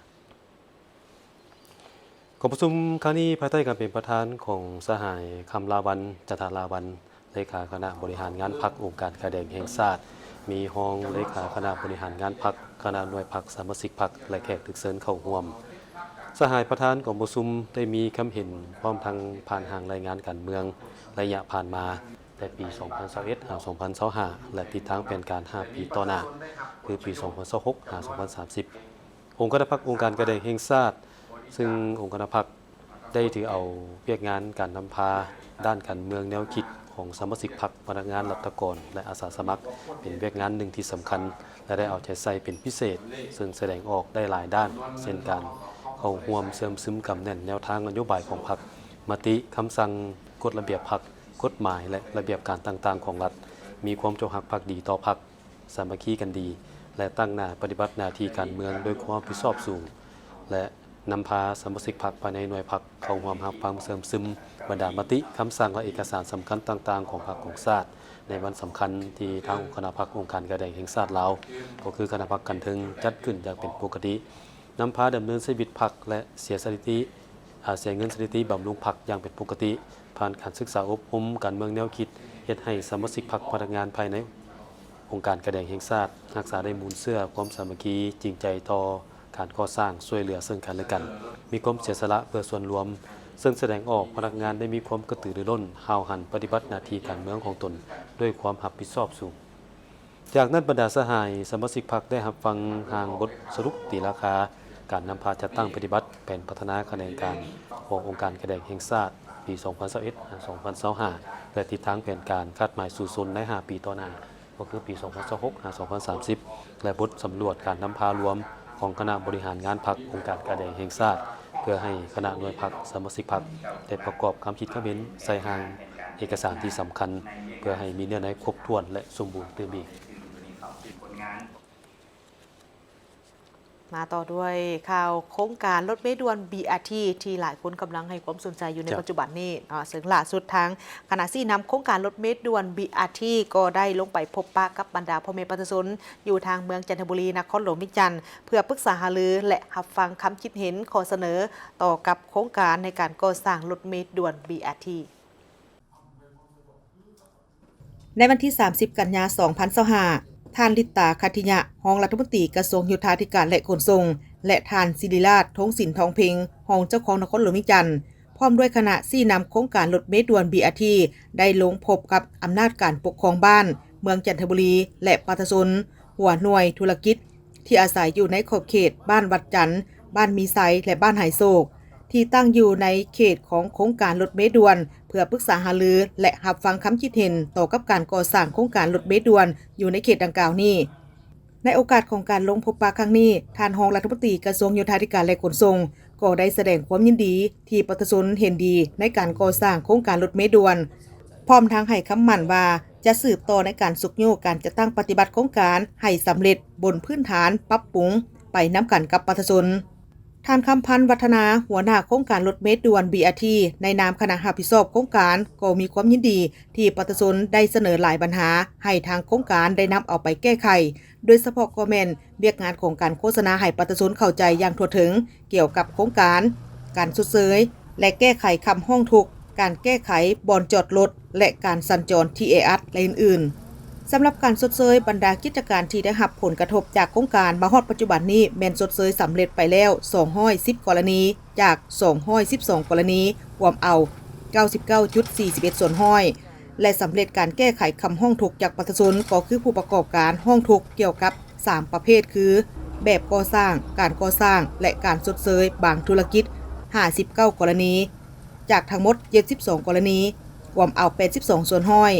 ກອງປະຊຸມຄັ້ງນີ້ ພາຍໃຕ້ການເປັນປະທານຂອງສະຫາຍ ຄຳລາວັນ ຈັນທະລາວັນ ເລຂາຄະນະບໍລິຫານງານພັກອົງການກາແດງແຫ່ງຊາດ, ມີຮອງເລຂາຄະນະບໍລິຫານງານພັກ, ຄະນະໜ່ວຍພັກ, ສະມາຊິກພັກ ແລະ ແຂກຖືກເຊີນເຂົ້າຮ່ວມ. ສະຫາຍປະທານກອງປະຊຸມໄດ້ມີຄຳເຫັນ ພ້ອມທັງຜ່ານຮ່າງລາຍງານການເມືອງໄລຍະຜ່ານມາ ແຕ່ປີສອງພັນຊາວເອັດ ຫາ ສອງພັນຊາວຫ້າ ແລະ ທິດທາງແຜນການຫ້າປີຕໍ່ໜ້າ ຄືປີສອງພັນຊາວຫົກ ຫາ ສອງພັນສາມສິບ. ອົງຄະນະພັກອົງການກາແດງແຫ່ງຊາດ, ຊຶ່ງອົງຄະນະພັກໄດ້ຖືເອົາວຽກງານການນຳພາດ້ານການເມືອງແນວຄິດຂອງສະມາຊິກພັກ, ພະນັກງານລັດຖະກອນ ແລະ ອາສາສະໝັກ ເປັນວຽກງານໜຶ່ງທີ່ສຳຄັນ ແລະ ໄດ້ເອົາໃຈໃສ່ເປັນພິເສດ, ເຊິ່ງສະແດງອອກໄດ້ຫຼາຍດ້ານ ເຊັ່ນ ການເຂົ້າຮ່ວມເຊື່ອມຊຶມກຳແໜ້ນແນວທາງນະໂຍບາຍຂອງພັກ, ມະຕິ, ຄຳສັ່ງ, ກົດລະບຽບພັກ, ກົດໝາຍ ແລະ ລະບຽບການຕ່າງໆຂອງລັດ, ມີຄວາມຈົງຮັກພັກດີຕໍ່ພັກ, ສາມັກຄີກັນດີ ແລະ ຕັ້ງໜ້າປະຕິບັດໜ້າທີ່ການເມືອງດ້ວຍຄວາມຮັບຜິດຊອບສູງ ແລະ ນຳພາສະມາຊິກພັກພາຍໃນໜ່ວຍພັກເຂົ້າຮ່ວມຮັບຟັງເຊື່ອມຊຶມບັນດາມະຕິ, ຄຳສັ່ງ ແລະ ເອກະສານສຳຄັນຕ່າງໆຂອງພັກຂອງຊາດ ໃນວັນສຳຄັນທີ່ທາງຄະນະພັກອົງການກາແດງແຫ່ງຊາດລາວ ກໍຄືຄະນະພັກຂັ້ນເທິງ ຈັດຂຶ້ນຢ່າງເປັນປົກກະຕິ, ນຳພາດຳເນີນຊີວິດພັກ ແລະ ເສຍສະຖິຕິ ອາ ເສຍເງິນສະຖິຕິບຳລຸງພັກຢ່າງເປັນປົກກະຕິ, ຜ່ານການສຶກສາອົບຮົມການເມືອງແນວຄິດ ເຮັດໃຫ້ສະມາຊິກພັກ, ພະນັກງານພາຍໃນອົງການການແດງແຫ່ງຊາດ ຮັກສາໄດ້ມູນເຊື້ອຄວາມສາມັກຄີ, ຈິງໃຈຕໍ່ການກໍ່ສ້າງ, ຊ່ວຍເຫຼືອເຊິ່ງກັນແລະກັນ, ມີຄວາມເສຍສະຫຼະເພື່ອສ່ວນລວມ, ເຊິ່ງສະແດງອອກພະນັກງານໄດ້ມີຄວາມກະຕືລືລົ້ນ, ຫ້າວຫັນປະຕິບັດໜ້າທີ່ການເມືອງຂອງຕົນດ້ວຍຄວາມຮັບຜິດຊອບສູງ. ຈາກນັ້ນ, ບັນດາສະຫາຍສະມາຊິກພັກໄດ້ຮັບຟັງຮ່າງບົດສະຫຼຸບຕີລາຄາການນຳພາຈັດຕັ້ງປະຕິບັດແຜນພັດທະນາຂະແໜງການຂອງອົງການການແດງແຫ່ງຊາດ ປີສອງພັນຊາວເອັດ ຫາ ສອງພັນຊາວຫ້າ ແລະ ທິດທາງແຜນການຄາດໝາຍສູ້ຊົນໃນຫ້າປີຕໍ່ໜ້າ, ກໍຄືປີສອງພັນຊາວຫົກ ຫາ ສອງພັນສາມສິບ ແລະ ບົດສຳຫຼວດການນຳພາລວມຂອງຄະນະບໍລິຫານງານພັກ, ອົງການການແດງແຫ່ງຊາດ, ເພື່ອໃຫ້ຄະນະໜ່ວຍພັກ, ສະມາຊິກພັກ ໄດ້ປະກອບຄຳຄິດຄຳເຫັນໃສ່ຮ່າງເອກະສານທີ່ສຳຄັນ, ເພື່ອໃຫ້ມີເນື້ອໃນຄົບຖ້ວນ ແລະ ສົມບູນຕື່ມອີກ. ມາຕໍ່ດ້ວຍຂ່າວໂຄງການລົດເມດ່ວນ ບີອາທີ ທີ່ຫຼາຍຄົນກຳລັງໃຫ້ຄວາມສົນໃຈຢູ່ໃນ ເຈົ້າ ປັດຈຸບັນນີ້ເນາະ, ເຊິ່ງລ່າສຸດທາງຄະນະຊີ້ນຳໂຄງການລົດເມດ່ວນ ບີອາທີ ກໍໄດ້ລົງໄປພົບປະກັບບັນດາພໍ່ແມ່ປະຊາຊົນຢູ່ທາງເມືອງຈັນທະບູລີ ນະຄອນຫຼວງວຽງຈັນ ເພື່ອປຶກສາຫາລື ແລະ ຮັບຟັງຄຳຄິດເຫັນຂໍ້ສະເໜີຕໍ່ກັບໂຄງການໃນການກໍ່ສ້າງລົດເມດ່ວນ ບີອາທີ. ໃນວັນທີສາມສິບ ກັນຍາ ສອງພັນຊາວຫ້າ ທ່ານ ລິດຕາ ຂັດທິຍະ ຮອງລັດຖະມົນຕີກະຊວງໂຍທາທິການ ແລະ ຂົນສົ່ງ ແລະ ທ່ານ ສິລິລາດ ທົງສິນທອງເພັງ ຮອງເຈົ້າຄອງນະຄອນຫຼວງວຽງຈັນ ພ້ອມດ້ວຍຄະນະຊີ້ນຳໂຄງການລົດເມດ່ວນ ບີອາທີ ໄດ້ລົງພົບກັບອຳນາດການປົກຄອງບ້ານເມືອງຈັນທະບູລີ ແລະ ປະຊາຊົນ ຫົວໜ່ວຍທຸລະກິດ ທີ່ອາໄສຢູ່ໃນຂອບເຂດບ້ານວັດຈັນ, ບ້ານມີໄຊ ແລະ ບ້ານຫາຍໂສກ ທີ່ຕັ້ງຢູ່ໃນເຂດຂອງໂຄງການລົດເມດ່ວນ ເພື່ອປຶກສາຫາລື ແລະ ຮັບຟັງຄຳຄິດເຫັນຕໍ່ກັບການກໍ່ສ້າງໂຄງການລົດເມດ່ວນຢູ່ໃນເຂດດັ່ງກ່າວນີ້. ໃນໂອກາດຂອງການລົງພົບປະຄັ້ງນີ້, ທ່ານຮອງລັດຖະມົນຕີກະຊວງໂຍທາທິການ ແລະ ຂົນສົ່ງ ກໍໄດ້ສະແດງຄວາມຍິນດີທີ່ປະຊາຊົນເຫັນດີໃນການກໍ່ສ້າງໂຄງການລົດເມດ່ວນ, ພ້ອມທັງໃຫ້ຄຳໝັ້ນວ່າຈະສືບຕໍ່ໃນການຊຸກຍູ້ການຈັດຕັ້ງປະຕິບັດໂຄງການໃຫ້ສຳເລັດບົນພື້ນຖານປັບປຸງໄປນຳກັນກັບປະຊາຊົນ. ທ່ານ ຄຳພັນ ວັດທະນາ ຫົວໜ້າໂຄງການລົດເມດ່ວນ ບີອາທີ ໃນນາມຄະນະຮັບຜິດຊອບໂຄງການ ກໍມີຄວາມຍິນດີທີ່ປະຊາຊົນໄດ້ສະເໜີຫຼາຍບັນຫາໃຫ້ທາງໂຄງການໄດ້ນຳເອົາໄປແກ້ໄຂ, ໂດຍສະເພາະກໍແມ່ນວຽກງານຂອງການໂຄສະນາໃຫ້ປະຊາຊົນເຂົ້າໃຈຢ່າງທົ່ວເຖິງ ກ່ຽວກັບໂຄງການ, ການຊົດເຊີຍ ແລະ ແກ້ໄຂຄຳຮ້ອງທຸກ, ການແກ້ໄຂບ່ອນຈອດລົດ ແລະ ການສັນຈອນທີ່ແອອັດ ແລະ ອື່ນໆ. ສຳລັບການຊົດເຊີຍບັນດາກິດຈະການທີ່ໄດ້ຮັບຜົນກະທົບຈາກໂຄງການມາຮອດປັດຈຸບັນນີ້ ແມ່ນຊົດເຊີຍສຳເລັດໄປແລ້ວສອງຮ້ອຍສິບກໍລະນີ ຈາກສອງຮ້ອຍສິບສອງກໍລະນີ, ກວມເອົາເກົ້າສິບເກົ້າຈຸດສີ່ສິບເອັດສ່ວນຮ້ອຍ ແລະ ສຳເລັດການແກ້ໄຂຄຳຮ້ອງທຸກຈາກປະຊາຊົນ ກໍຄືຜູ້ປະກອບການຮ້ອງທຸກກ່ຽວກັບສາມປະເພດ ຄື ແບບກໍ່ສ້າງ, ການກໍ່ສ້າງ ແລະ ການຊົດເຊີຍບາງທຸລະກິດ ຫ້າສິບເກົ້າກໍລະນີ ຈາກທັງໝົດເຈັດສິບສອງກໍລະນີ, ກວມເອົາແປດສິບສອງສ່ວນຮ້ອຍ.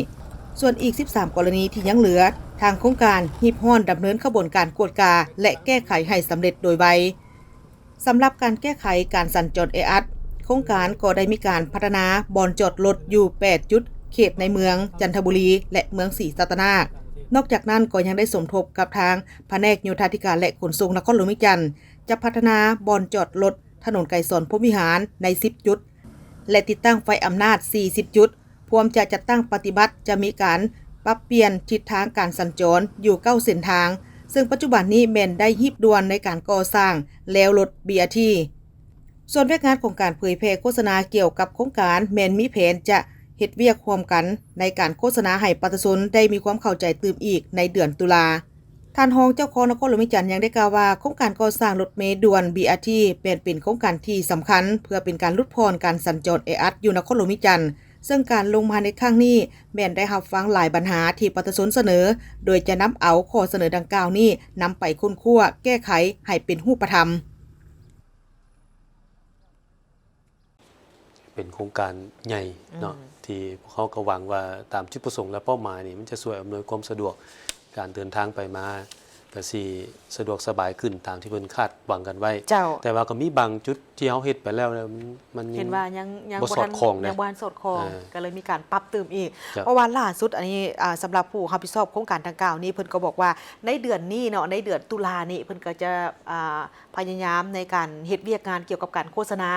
ສ່ວນອີກສິບສາມກໍລະນີທີ່ຍັງເຫຼືອ, ທາງໂຄງການຮີບຮ້ອນດຳເນີນຂະບວນການກວດກາ ແລະ ແກ້ໄຂໃຫ້ສຳເລັດໂດຍໄວ. ສຳລັບການແກ້ໄຂການສັນຈອນແອອັດ, ໂຄງການກໍໄດ້ມີການພັດທະນາບ່ອນຈອດລົດຢູ່ແປດຈຸດເຂດໃນເມືອງຈັນທະບູລີ ແລະ ເມືອງສີສັດຕະນາກ. ນອກຈາກນັ້ນກໍຍັງໄດ້ສົມທົບກັບທາງພະແນກໂຍທາທິການ ແລະ ຂົນສົ່ງນະຄອນຫຼວງວຽງຈັນ ຈະພັດທະນາບ່ອນຈອດລົດຖະໜົນໄກສອນພົມວິຫານໃນສິບຈຸດ ແລະ ຕິດຕັ້ງໄຟອຳນາດສີ່ສິບຈຸດ. ພວມຈະຈັດຕັ້ງປະຕິບັດ ຈະມີການປັບປ່ຽນທິດທາງການສັນຈອນຢູ່ເກົ້າເສັ້ນທາງ, ເຊິ່ງປັດຈຸບັນນີ້ແມ່ນໄດ້ຮີບດ່ວນໃນການກໍ່ສ້າງແລ້ວລົດ ບີອາທີ. ສ່ວນວຽກງານຂອງການເຜີຍແຜ່ໂຄສະນາກ່ຽວກັບໂຄງການ ແມ່ນມີແຜນຈະເຮັດວຽກຮ່ວມກັນໃນການໂຄສະນາໃຫ້ປະຊາຊົນໄດ້ມີຄວາມເຂົ້າໃຈຕື່ມອີກໃນເດືອນຕຸລາ. ທ່ານຮອງເຈົ້າຄອງນະຄອນຫຼວງວຽງຈັນຍັງໄດ້ກ່າວວ່າ ໂຄງການກໍ່ສ້າງລົດເມດ່ວນ ບີອາທີ ແມ່ນເປັນໂຄງການທີ່ສຳຄັນ ເພື່ອເປັນການຫຼຸດຜ່ອນການສັນຈອນແອອັດຢູ່ນະຄອນຫຼວງວຽງຈັນ, ເຊິ່ງການລົງມາໃນຄັ້ງນີ້ແມ່ນໄດ້ຮັບຟັງຫຼາຍບັນຫາທີ່ປະຊາຊົນສະເໜີ, ໂດຍຈະນຳເອົາຂໍ້ສະເໜີດັ່ງກ່າວນີ້ນຳໄປຄົ້ນຄວ້າແກ້ໄຂໃຫ້ເປັນຮູບປະທຳ. ເປັນໂຄງການໃຫຍ່ເນາະ ອືມ ທີ່ພວກເຮົາກໍຫວັງວ່າຕາມຈຸດປະສົງ ແລະ ເປົ້າໝາຍນີ້ ມັນຈະຊ່ວຍອຳນວຍຄວາມສະດວກ ການເດີນທາງໄປມາ ກໍຊິສະດວກສະບາຍຂຶ້ນຕາມທີ່ເພິ່ນຄາດຫວັງກັນໄວ້. ເຈົ້າ ແຕ່ວ່າກໍມີບາງຈຸດທີ່ເຮົາເຮັດໄປແລ້ວ ແລ້ວມັນ ມັນຍັງ ເຫັນວ່າຍັງ ຍັງ ບໍ່ ບໍ່ ສອດຄ່ອງ ຍັງບໍ່ທັນສອດຄ່ອງ ເອີ ກໍເລີຍມີການປັບຕື່ມອີກ. ເຈົ້າ ເພາະວ່າລ່າສຸດອັນນີ້ ອ່າ ສຳລັບຜູ້ຮັບຜິດຊອບໂຄງການດັ່ງກ່າວນີ້ ເພິ່ນກໍບອກວ່າໃນເດືອນນີ້ເນາະ ໃນເດືອນຕຸລານີ້ ເພິ່ນກໍຈະ ອ່າ ພະຍາຍາມໃນການເຮັດວຽກງານກ່ຽວກັບການໂຄສະນາ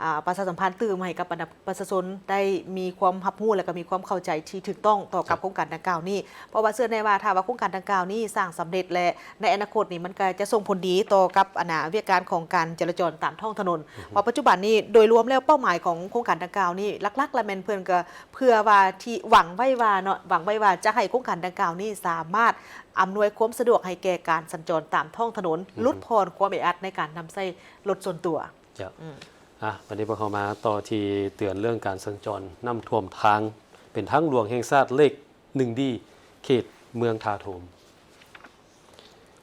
ອ່າ ປະຊາສຳພັນຕື່ມໃຫ້ກັບບັນດາປະຊາຊົນໄດ້ມີຄວາມຮັບຮູ້ ແລະ ກໍມີຄວາມເຂົ້າໃຈທີ່ຖືກຕ້ອງຕໍ່ກັບ ເຈົ້າ ໂຄງການດັ່ງກ່າວນີ້. ເພາະວ່າເຊື່ອແນ່ວ່າຖ້າວ່າໂຄງການດັ່ງກ່າວນີ້ສ້າງສຳເລັດ ແລະ ໃນອະນາຄົດນີ້ ມັນກໍຈະສົ່ງຜົນດີຕໍ່ກັບ ອັນນ່າ ວຽກງານຂອງການຈະລາຈອນຕາມທ້ອງຖະໜົນ ເພາະປັດຈຸບັນນີ້ໂດຍລວມແລ້ວເປົ້າໝາຍຂອງໂຄງການດັ່ງກ່າວນີ້ ຫຼັກໆ ລະແມ່ນເພິ່ນກໍເພື່ອວ່າທີ່ຫວັງໄວ້ວ່າເນາະ ຫວັງໄວ້ວ່າຈະໃຫ້ໂຄງການດັ່ງກ່າວນີ້ສາມາດອຳນວຍຄວາມສະດວກໃຫ້ແກ່ການສັນຈອນຕາມທ້ອງຖະໜົນ ອືຮຶ ຫຼຸດຜ່ອນຄວາມແອອັດໃນການນຳໃຊ້ລົດສ່ວນຕົວ. ເຈົ້າ ອືມ ອ່ະ ບັດນີ້ພວກເຮົາມາຕໍ່ທີ່ເຕືອນເລື່ອງການສັນຈອນນ້ຳຖ້ວມທາງ ເປັນທາງຫຼວງແຫ່ງຊາດເລກໜຶ່ງດີ ເຂດເມືອງທ່າໂທມ.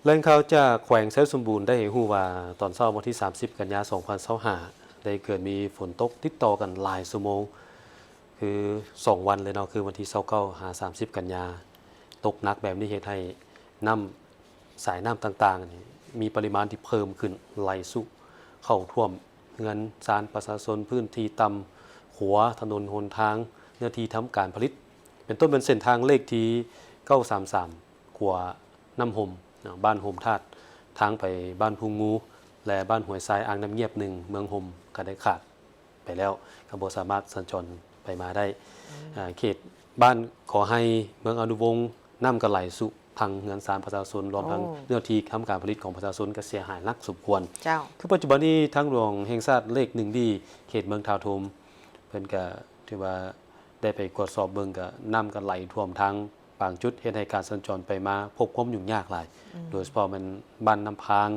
ແຫຼ່ງຂ່າວຈາກແຂວງໄຊສົມບູນໄດ້ໃຫ້ຮູ້ວ່າ ຕອນເຊົ້າວັນທີສາມສິບ ກັນຍາ ສອງພັນຊາວຫ້າ ໄດ້ເກີດມີຝົນຕົກຕິດຕໍ່ກັນຫຼາຍຊົ່ວໂມງ ຄືສອງວັນເລີຍເນາະ ຄືວັນທີຊາວເກົ້າ ຫາ ສາມສິບ ກັນຍາ ຕົກໜັກແບບນີ້ເຮັດໃຫ້ນ້ຳ ສາຍນ້ຳຕ່າງໆນີ້ ມີປະລິມານທີ່ເພີ່ມຂຶ້ນ ໄຫຼຊຸເຂົ້າຖ້ວມເຮືອນຊານປະຊາຊົນ, ພື້ນທີ່ຕ່ຳ, ຂົວ, ຖະໜົນຫົນທາງ, ເນື້ອທີ່ທຳການຜະລິດ ເປັນຕົ້ນແມ່ນເສັ້ນທາງເລກທີເກົ້າສາມສາມ ຂົວນ້ຳຫົມ ເນາະ ບ້ານຫົມທາດ ທາງໄປບ້ານພູງູ ແລະ ບ້ານຫ້ວຍຊາຍ ອ່າງນ້ຳງຽບໜຶ່ງ ເມືອງຫົມ ກໍໄດ້ຂາດ ໄປແລ້ວ ກໍບໍ່ສາມາດສັນຈອນໄປມາໄດ້. ອືມ ອ່າ ເຂດບ້ານກໍໄຮ ເມືອງອະນຸວົງ ນ້ຳກໍໄຫຼຊຸພັງເຮືອນຊານປະຊາຊົນ ລວມທັງ ໂອ້ ເນື້ອທີ່ທຳການຜະລິດຂອງປະຊາຊົນກໍເສຍຫາຍໜັກສົມຄວນ. ເຈົ້າ ຄືປັດຈຸບັນນີ້ທາງຫຼວງແຫ່ງຊາດເລກໜຶ່ງດີ ເຂດເມືອງທ່າໂທມ ເພິ່ນກໍຖືວ່າໄດ້ໄປກວດສອບເບິ່ງ ກໍນ້ຳກໍໄຫຼຖ້ວມທາງ ບາງຈຸດເຮັດໃຫ້ການສັນຈອນໄປມາພົບຄວາມຫຍຸ້ງຍາກຫຼາຍ ອືມ ໂດຍສະເພາະແມ່ນບ້ານນ້ຳພາງ,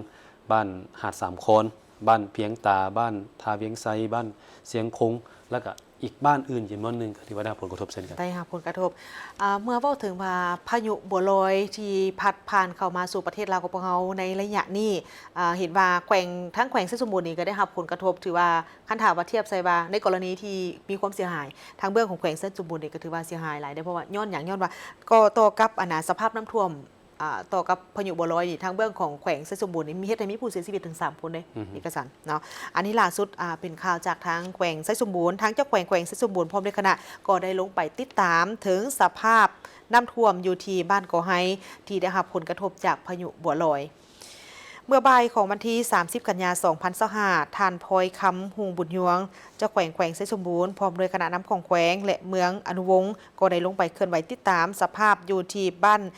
ບ້ານຫາດສາມຄອນ, ບ້ານພຽງຕາ, ບ້ານທ່າວຽງໄຊ, ບ້ານຊຽງຄົງ ແລ້ວກະອີກບ້ານອື່ນຈຳນວນໜຶ່ງ ກໍຖືວ່າໄດ້ຮັບຜົນກະທົບເຊັ່ນກັນ. ໄດ້ຮັບຜົນກະທົບ ອາ ເມື່ອເວົ້າເຖິງວ່າພາຍຸບົວລອຍທີ່ພັດຜ່ານເຂົ້າມາສູ່ປະເທດລາວຂອງພວກເຮົາໃນໄລຍະນີ້ ອາ ເຫັນວ່າແຂວງ ທາງແຂວງໄຊສົມບູນນີ້ກໍໄດ້ຮັບຜົນກະທົບ ຖືວ່າ ຄັນຖ້າວ່າທຽບໃສ່ວ່າໃນກໍລະນີທີ່ມີຄວາມເສຍຫາຍ ທາງເບື້ອງຂອງແຂວງໄຊສົມບູນນີ້ກໍຖືວ່າເສຍຫາຍຫຼາຍເດ້ ເພາະວ່າຍ້ອນຫຍັງ? ຍ້ອນວ່າກໍຕໍ່ກັບ ອັນນ່າ ສະພາບນ້ຳຖ້ວມ ອ່າ ຕໍ່ກັບພາຍຸບົວລອຍນີ້ ທາງເບື້ອງຂອງແຂວງໄຊສົມບູນນີ້ມີເຮັດໃຫ້ມີຜູ້ເສຍຊີວິດເຖິງສາມຄົນເດ້ ອືຮຶ ເອກະສັນເນາະ. ອັນນີ້ລ່າສຸດ ອ່າ ເປັນຂ່າວຈາກທາງແຂວງໄຊສົມບູນ ທາງເຈົ້າແຂວງແຂວງໄຊສົມບູນ ພ້ອມດ້ວຍຄະນະ ກໍໄດ້ລົງໄປຕິດຕາມເຖິງສະພາບນ້ຳຖ້ວມຢູ່ທີ່ບ້ານກໍໄຮ ທີ່ໄດ້ຮັບຜົນກະທົບຈາກພາຍຸບົວລອຍ. ເມື່ອບ່າຍຂອງວັນທີສາມສິບ ກັນຍາ ສອງພັນຊາວຫ້າ ທ່ານ ພອຍຄຳ ຮຸ່ງບຸນຍວງ ເຈົ້າແຂວງແຂວງໄຊສົມບູນ ພ້ອມດ້ວຍຄະນະນຳຂອງແຂວງ ແລະ ເມືອງອະນຸວົງ ກໍໄດ້ລົງໄປເຄື່ອນໄຫວຕິດຕາມສະພາບຢູ່ທີ່ບ້ານ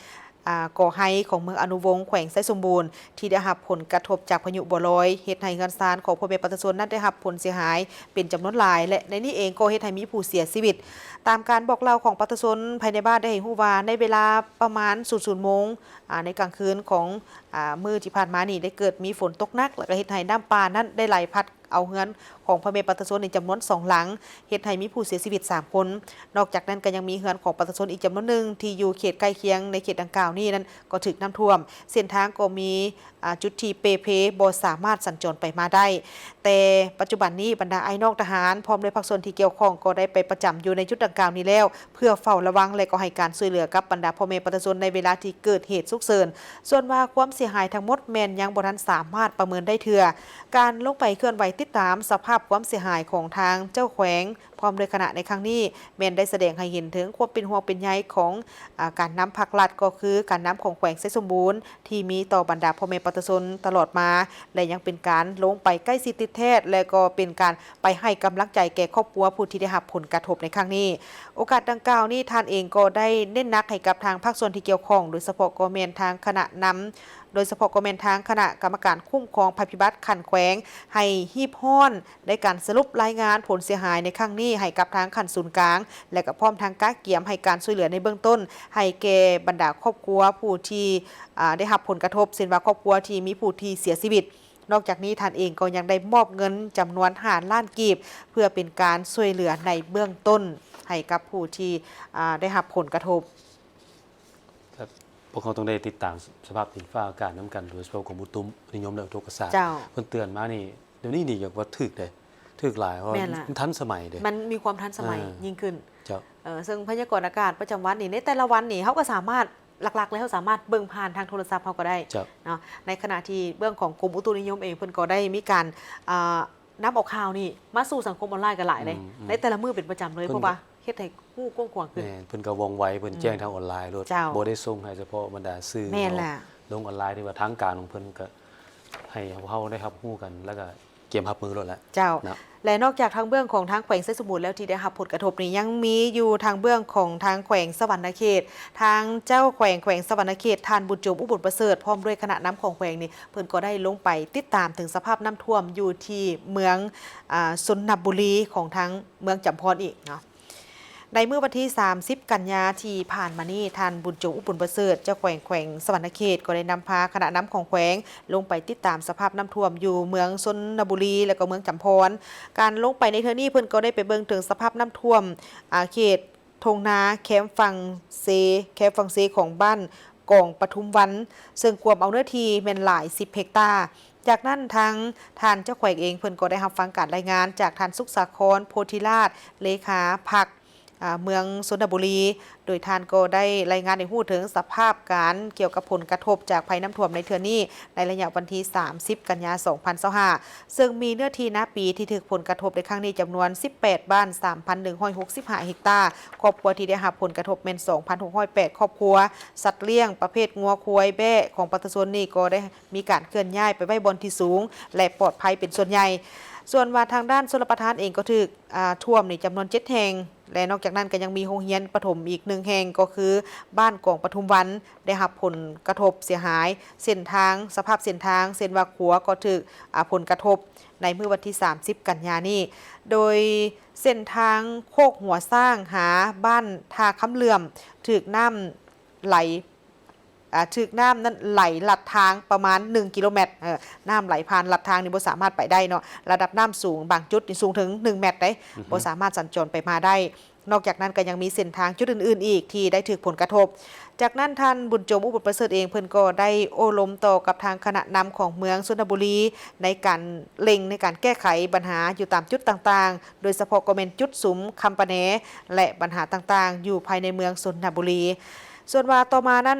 ອາ ກໍໄຮ ຂອງເມືອງອະນຸວົງ ແຂວງໄຊສົມບູນ ທີ່ໄດ້ຮັບຜົນກະທົບຈາກພາຍຸບົວລອຍ ເຮັດໃຫ້ເຮືອນຊານຂອງພໍ່ແມ່ປະຊາຊົນນັ້ນໄດ້ຮັບຜົນເສຍຫາຍເປັນຈຳນວນຫຼາຍ ແລະ ໃນນີ້ເອງກໍເຮັດໃຫ້ມີຜູ້ເສຍຊີວິດ. ຕາມການບອກເລົ່າຂອງປະຊາຊົນພາຍໃນບ້ານໄດ້ໃຫ້ຮູ້ວ່າ ໃນເວລາປະມານ ສູນ ໂມງ ອາ ໃນກາງຄືນຂອງ ອາ ມື້ທີ່ຜ່ານມານີ້ ໄດ້ເກີດມີຝົນຕົກໜັກ ແລ້ວກໍເຮັດໃຫ້ນ້ຳປ່ານັ້ນໄດ້ໄຫຼພັດເອົາເຮືອນຂອງພໍ່ແມ່ປະຊາຊົນໃນຈຳນວນສອງຫຼັງ ເຮັດໃຫ້ມີຜູ້ເສຍຊີວິດສາມຄົນ. ນອກຈາກນັ້ນກໍຍັງມີເຮືອນຂອງປະຊາຊົນອີກຈຳນວນໜຶ່ງທີ່ຢູ່ເຂດໃກ້ຄຽງໃນເຂດດັ່ງກ່າວນີ້ນັ້ນກໍຖືກນ້ຳຖ້ວມ. ເສັ້ນທາງກໍມີ ອາ ຈຸດທີ່ເປ່ເພ ບໍ່ສາມາດສັນຈອນໄປມາໄດ້. ແຕ່ປັດຈຸບັນນີ້ບັນດາອ້າຍນ້ອງທະຫານ ພ້ອມດ້ວຍພາກສ່ວນທີ່ກ່ຽວຂ້ອງ ກໍໄດ້ໄປປະຈຳຢູ່ໃນຈຸດດັ່ງກ່າວນີ້ແລ້ວ ເພື່ອເຝົ້າລະວັງ ແລະ ກໍໃຫ້ການຊ່ວຍເຫຼືອກັບບັນດາພໍ່ແມ່ປະຊາຊົນໃນເວລາທີ່ເກີດເຫດສຸກເສີນ. ສ່ວນວ່າຄວາມເສຍຫາຍທັງໝົດແມ່ນຍັງບໍ່ທັນສາມາດປະເມີນໄດ້ເທື່ອ. ການລົງໄປເຄື່ອນໄຫວຕິດຕາມສະພາບຄວາມເສຍຫາຍຂອງທາງເຈົ້າແຂວງ ພ້ອມດ້ວຍຄະນະໃນຄັ້ງນີ້ ແມ່ນໄດ້ສະແດງໃຫ້ເຫັນເຖິງຄວາມເປັນຫ່ວງເປັນໃຍຂອງ ອາ ການນຳພາກລັດ ກໍຄືການນຳຂອງແຂວງໄຊສົມບູນ ທີ່ມີຕໍ່ບັນດາພໍ່ແມ່ປະຊາຊົນຕະຫຼອດມາ ແລະ ຍັງເປັນການລົງໄປໃກ້ຊິດຕິດແທດ ແລະ ກໍເປັນການໄປໃຫ້ກຳລັງໃຈແກ່ຄອບຄົວຜູ້ທີ່ໄດ້ຮັບຜົນກະທົບໃນຄັ້ງນີ້. ໂອກາດດັ່ງກ່າວນີ້ ທ່ານເອງກໍໄດ້ເນັ້ນໜັກໃຫ້ກັບທາງພາກສ່ວນທີ່ກ່ຽວຂ້ອງ ໂດຍສະເພາະກໍແມ່ນທາງຄະນະນຳ ໂດຍສະເພາະກໍແມ່ນທາງຄະນະກຳມະການຄຸ້ມຄອງໄພພິບັດຂັ້ນແຂວງ ໃຫ້ຮີບຮ້ອນໃນການສະຫຼຸບລາຍງານຜົນເສຍຫາຍໃນຄັ້ງນີ້ໃຫ້ກັບທາງຂັ້ນສູນກາງ ແລະ ກໍພ້ອມທັງກະກຽມໃຫ້ການຊ່ວຍເຫຼືອໃນເບື້ອງຕົ້ນ ໃຫ້ແກ່ບັນດາຄອບຄົວຜູ້ທີ່ ອາ ໄດ້ຮັບຜົນກະທົບ ເຊັ່ນວ່າຄອບຄົວທີ່ມີຜູ້ທີ່ເສຍຊີວິດ. ນອກຈາກນີ້ທ່ານເອງກໍຍັງໄດ້ມອບເງິນຈຳນວນຫ້າລ້ານກີບ ເພື່ອເປັນການຊ່ວຍເຫຼືອໃນເບື້ອງຕົ້ນໃຫ້ກັບຜູ້ທີ່ ອາ ໄດ້ຮັບຜົນກະທົບ. ພວກເຮົາຕ້ອງໄດ້ຕິດຕາມສະພາບດິນຟ້າອາກາດນຳກັນ ໂດຍສະເພາະກົມອຸຕຸນິຍົມ ແລະ ອຸທົກກະສາດ ເຈົ້າ ເພິ່ນເຕືອນມານີ້ ດຽວນີ້ນີ້ຢາກວ່າຖືກເດ້ ຖືກຫຼາຍ ເພາະວ່າ ແມ່ນລະ ມັນທັນສະໄໝເດ້ ມັນມີຄວາມທັນສະໄໝ ອ່າ ຍິ່ງຂຶ້ນ ເຈົ້າ ເອີ ເຊິ່ງພະຍາກອນອາກາດປະຈຳວັນນີ້ ໃນແຕ່ລະວັນນີ້ ເຮົາກໍສາມາດ ຫຼັກໆ ແລ້ວເຮົາສາມາດເບິ່ງຜ່ານທາງໂທລະສັບເຮົາກໍໄດ້ ເຈົ້າ ເນາະ ໃນຂະນະທີ່ເບື້ອງຂອງກົມອຸຕຸນິຍົມເອງ ເພິ່ນກໍໄດ້ມີການ ເອີ ນຳເອົາຂ່າວນີ້ມາສູ່ສັງຄົມອອນລາຍກໍຫຼາຍເດ້ ອືມ ໃນແຕ່ລະມື້ເປັນປະຈຳເລີຍ ເພິ່ນ ເພາະວ່າເຮັດໃຫ້ຮູ້ກວ້າງຂວາງຂຶ້ນ ແມ່ນ ເພິ່ນກໍວ່ອງໄວ ເພິ່ນແຈ້ງ ອືມ ທາງອອນລາຍໂລດ ເຈົ້າ ບໍ່ໄດ້ສົ່ງໃຫ້ສະເພາະບັນດາສື່ ແມ່ນລະ ລົງອອນລາຍທີ່ວ່າທາງການຂອງເພິ່ນ ກໍໃຫ້ເຮົາໄດ້ຮັບຮູ້ກັນ ແລ້ວກໍ ກຽມຮັບມືໂລດແຫຼະ ເຈົ້າ ເນາະ. ແລະ ນອກຈາກທາງເບື້ອງຂອງທາງແຂວງໄຊສົມບູນແລ້ວ ທີ່ໄດ້ຮັບຜົນກະທົບນີ້ ຍັງມີຢູ່ທາງເບື້ອງຂອງທາງແຂວງສະຫວັນນະເຂດ. ທາງເຈົ້າແຂວງແຂວງສະຫວັນນະເຂດ ທ່ານ ບຸນໂຈມ ອຸບົນປະເສີດ ພ້ອມດ້ວຍຄະນະນຳຂອງແຂວງນີ້ ເພິ່ນກໍໄດ້ລົງໄປຕິດຕາມເຖິງສະພາບນ້ຳຖ້ວມຢູ່ທີ່ເມືອງ ອາ ຊົນນະບູລີ ຂອງທາງເມືອງຈຳພອນອີກເນາະ. ໃນມື້ວັນທີສາມສິບ ກັນຍາທີ່ຜ່ານມານີ້, ທ່ານ ບຸນໂຈມ ອຸບົນປະເສີດ ເຈົ້າແຂວງແຂວງສະຫວັນນະເຂດ ກໍໄດ້ນຳພາຄະນະນຳຂອງແຂວງ ລົງໄປຕິດຕາມສະພາບນ້ຳຖ້ວມຢູ່ເມືອງຊົນນະບູລີ ແລະ ກໍເມືອງຈຳພອນ. ການລົງໄປໃນເທື່ອນີ້ ເພິ່ນກໍໄດ້ໄປເບິ່ງເຖິງສະພາບນ້ຳຖ້ວມ ອາ ເຂດທົ່ງນາແຄມຝັ່ງເຊ ແຄມຝັ່ງເຊຂອງບ້ານກອງປະທຸມວັນ ເຊິ່ງກວມເອົາເນື້ອທີ່ແມ່ນຫຼາຍສິບເຮັກຕາ. ຈາກນັ້ນ ທາງທ່ານເຈົ້າແຂວງເອງ ເພິ່ນກໍໄດ້ຮັບຟັງການລາຍງານຈາກທ່ານ ສຸກສາຄອນ ໂພທິລາດ ເລຂາພັກ ອາ ເມືອງຊົນນະບູລີ ໂດຍທ່ານກໍໄດ້ລາຍງານໃຫ້ຮູ້ເຖິງສະພາບການກ່ຽວກັບຜົນກະທົບຈາກໄພນ້ຳຖ້ວມໃນເທື່ອນີ້ ໃນໄລຍະວັນທີສາມສິບ ກັນຍາ ສອງພັນຊາວຫ້າ ເຊິ່ງມີເນື້ອທີ່ນາປີທີ່ຖືກຜົນກະທົບໃນຄັ້ງນີ້ຈຳນວນສິບແປດບ້ານ ສາມພັນໜຶ່ງຮ້ອຍຫົກສິບຫ້າເຮັກຕາ, ຄອບຄົວທີ່ໄດ້ຮັບຜົນກະທົບແມ່ນສອງພັນຫົກຮ້ອຍແປດຄອບຄົວ, ສັດລ້ຽງປະເພດງົວ, ຄວາຍ, ແບ້ຂອງປະຊາຊົນນີ້ກໍໄດ້ ມີການເຄື່ອນຍ້າຍໄປໄວ້ບ່ອນທີ່ສູງ ແລະ ປອດໄພເປັນສ່ວນໃຫຍ່. ສ່ວນວ່າທາງດ້ານຊົນລະປະທານເອງກໍຖືກ ອາ ຖ້ວມນີ້ຈຳນວນເຈັດແຫ່ງ ແລະ ນອກຈາກນັ້ນກໍຍັງມີໂຮງຮຽນປະຖົມອີກໜຶ່ງແຫ່ງ ກໍຄືບ້ານກອງປະທຸມວັນ ໄດ້ຮັບຜົນກະທົບເສຍຫາຍ. ເສັ້ນທາງ ສະພາບເສັ້ນທາງ ເຊັ່ນວ່າຂົວກໍຖືກ ອາ ຜົນກະທົບໃນມື້ວັນທີສາມສິບ ກັນຍານີ້ ໂດຍເສັ້ນທາງໂຄກຫົວຊ້າງຫາບ້ານທ່າຄຳເຫຼື່ອມ ຖືກນ້ຳໄຫຼ ອາ ຖືກນ້ຳນັ້ນໄຫຼລັດທາງປະມານໜຶ່ງກິໂລແມັດ, ເອີ ນ້ຳໄຫຼຜ່ານລັດທາງນີ້ບໍ່ສາມາດໄປໄດ້ເນາະ, ລະດັບນ້ຳສູງບາງຈຸດນີ້ສູງເຖິງໜຶ່ງແມັດເດ້, ອືຮຶ ບໍ່ສາມາດສັນຈອນໄປມາໄດ້. ນອກຈາກນັ້ນກໍຍັງມີເສັ້ນທາງຈຸດອື່ນໆອີກທີ່ໄດ້ຖືກຜົນກະທົບ. ຈາກນັ້ນ ທ່ານ ບຸນໂຈມ ອຸບົນປະເສີດເອງ ເພິ່ນກໍໄດ້ໂອ້ລົມຕໍ່ກັບທາງຄະນະນຳຂອງເມືອງຊົນນະບູລີ ໃນການເລັ່ງໃນການແກ້ໄຂບັນຫາຢູ່ຕາມຈຸດຕ່າງໆ, ໂດຍສະເພາະກໍແມ່ນຈຸດສຸມຄຳປະແນ ແລະ ບັນຫາຕ່າງໆຢູ່ພາຍໃນເມືອງຊົນນະບູລີ. ສ່ວນວ່າຕໍ່ມານັ້ນ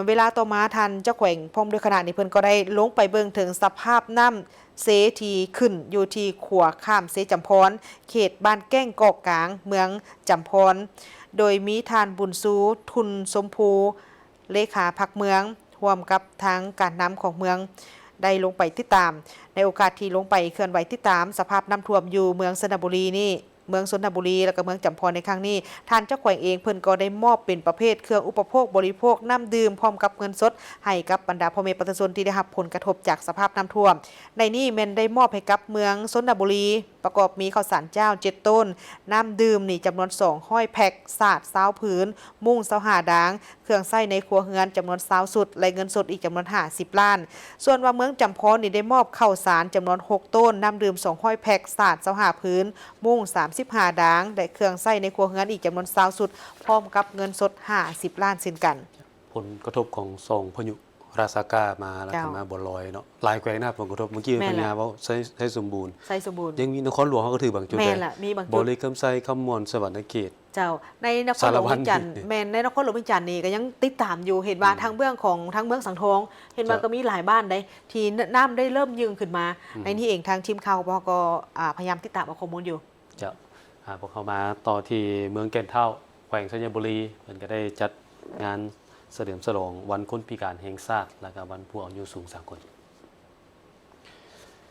ເວລາຕໍ່ມາ ທ່ານເຈົ້າແຂວງພ້ອມດ້ວຍຄະນະນີ້ ເພິ່ນກໍໄດ້ລົງໄປເບິ່ງເຖິງສະພາບນ້ຳເຊທີ່ຂຶ້ນຢູ່ທີ່ຂົວຂ້າມເຊຈຳພອນ ເຂດບ້ານແກ້ງກອກກາງ ເມືອງຈຳພອນ, ໂດຍມີທ່ານ ບຸນຊູ ທຸນຊົມພູ ເລຂາພັກເມືອງ ຮ່ວມກັບທາງການນຳຂອງເມືອງ ໄດ້ລົງໄປຕິດຕາມ. ໃນໂອກາດທີ່ລົງໄປເຄື່ອນໄຫວຕິດຕາມສະພາບນ້ຳຖ້ວມຢູ່ເມືອງຊົນນະບູລີນີ້ ເມືອງຊົນນະບູລີ ແລະ ກໍເມືອງຈຳພອນໃນຄັ້ງນີ້, ທ່ານເຈົ້າແຂວງເອງເພິ່ນກໍໄດ້ມອບເປັນປະເພດເຄື່ອງອຸປະໂພກບໍລິໂພກ, ນ້ຳດື່ມ ພ້ອມກັບເງິນສົດ ໃຫ້ກັບບັນດາພໍ່ແມ່ປະຊາຊົນທີ່ໄດ້ຮັບຜົນກະທົບຈາກສະພາບນ້ຳຖ້ວມ. ໃນນີ້ແມ່ນໄດ້ມອບໃຫ້ກັບເມືອງຊົນນະບູລີ ປະກອບມີເຂົ້າສານຈ້າວເຈັດໂຕນ, ນ້ຳດື່ມນີ້ຈຳນວນສອງຮ້ອຍແພັກ, ສາດຊາວຜືນ, ມຸ້ງຊາວຫ້າດາງ, ເຄື່ອງໃຊ້ໃນຄົວເຮືອນຈຳນວນຊາວຊຸດ ແລະ ເງິນສົດອີກຈຳນວນຫ້າສິບລ້ານ. ສ່ວນວ່າເມືອງຈຳພອນນີ້ໄດ້ມອບເຂົ້າສານຈຳນວນຫົກໂຕນ, ນ້ຳດື່ມສອງຮ້ອຍແພັກ, ສາດຊາວຫ້າຜືນ, ມຸ້ງສາມສິບຫ້າດາງ ແລະ ເຄື່ອງໃຊ້ໃນຄົວເຮືອນອີກຈຳນວນຊາວຊຸດ ພ້ອມກັບເງິນສົດຫ້າສິບລ້ານເຊັ່ນກັນ. ຜົນກະທົບຂອງສອງພາຍຸ ລາຊາກາມາ ແລ້ວກໍ ເຈົ້າ ມາບົວລອຍເນາະ ຫຼາຍແຂວງນະຜົນກະທົບ. ເມື່ອກີ້ ແມ່ນລະ ເພິ່ນຍາເວົ້າໄຊ ໄຊສົມບູນ ໄຊສົມບູນ ຍັງມີນະຄອນຫຼວງເຮົາກໍຖືກບາງຈຸດ ແມ່ນລະ ມີບາງຈຸດ ບໍລິຄຳໄຊ ຄຳມ່ວນ ສະຫວັນນະເຂດ ເຈົ້າ ໃນນະຄອນຫຼວງວຽງຈັນ ສາລະວັນ ແມ່ນ ໃນນະຄອນຫຼວງວຽງຈັນນີ້ກໍຍັງຕິດຕາມຢູ່ ເຫັນວ່າ ອືມ ທາງເບື້ອງຂອງ ທາງເມືອງສັງທອງ ເຫັນວ່າ ເຈົ້າ ກໍມີຫຼາຍບ້ານໃດທີ່ ນ- ນ້ຳໄດ້ເລີ່ມຍື່ນຂຶ້ນມາ ອືມ ໃນນີ້ເອງ ທາງທີມຂ່າວຂອງເຮົາກໍ ອາ ພະຍາຍາມຕິດຕາມເອົາຂໍ້ມູນຢູ່. ເຈົ້າ ອາ ພວກເຮົາມາຕໍ່ທີ່ເມືອງແກ່ນທ້າວ ແຂວງໄຊຍະບູລີ ເພິ່ນກໍໄດ້ຈັດງານສະເຫຼີມສະຫຼອງວັນຄົນພິການແຫ່ງຊາດ ແລະ ກະວັນຜູ້ອາຍຸສູງສາກົນ.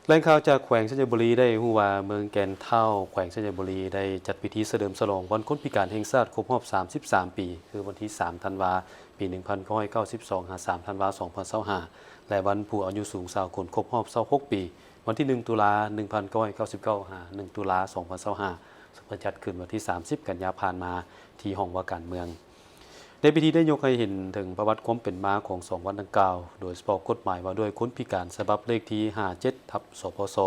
ແຫຼ່ງຂ່າວຈາກແຂວງໄຊຍະບູລີໄດ້ຮູ້ວ່າ ເມືອງແກ່ນທ້າວ ແຂວງໄຊຍະບູລີ ໄດ້ຈັດພິທີສະເຫຼີມສະຫຼອງວັນຄົນພິການແຫ່ງຊາດຄົບຮອບສາມສິບສາມປີ ຄືວັນທີສາມທັນວາ ປີໜຶ່ງພັນເກົ້າຮ້ອຍເກົ້າສິບສອງ ຫາ ສາມທັນວາ ສອງພັນຊາວຫ້າ ແລະ ວັນຜູ້ອາຍຸສູງສາກົນຄົບຮອບຊາວຫົກປີ ວັນທີໜຶ່ງຕຸລາ ໜຶ່ງພັນເກົ້າຮ້ອຍເກົ້າສິບເກົ້າ ຫາ ໜຶ່ງຕຸລາ ສອງພັນຊາວຫ້າ ເຊິ່ງເພິ່ນຈັດຂຶ້ນວັນທີສາມສິບກັນຍາຜ່ານມາ ທີ່ຫ້ອງວ່າການເມືອງ. ໃນພິທີໄດ້ຍົກໃຫ້ເຫັນເຖິງປະຫວັດຄວາມເປັນມາຂອງສອງວັນດັ່ງກ່າວ, ໂດຍສະເພາະກົດໝາຍວ່າດ້ວຍຄົນພິການສະບັບເລກທີຫ້າເຈັດ ທັບ ສພສ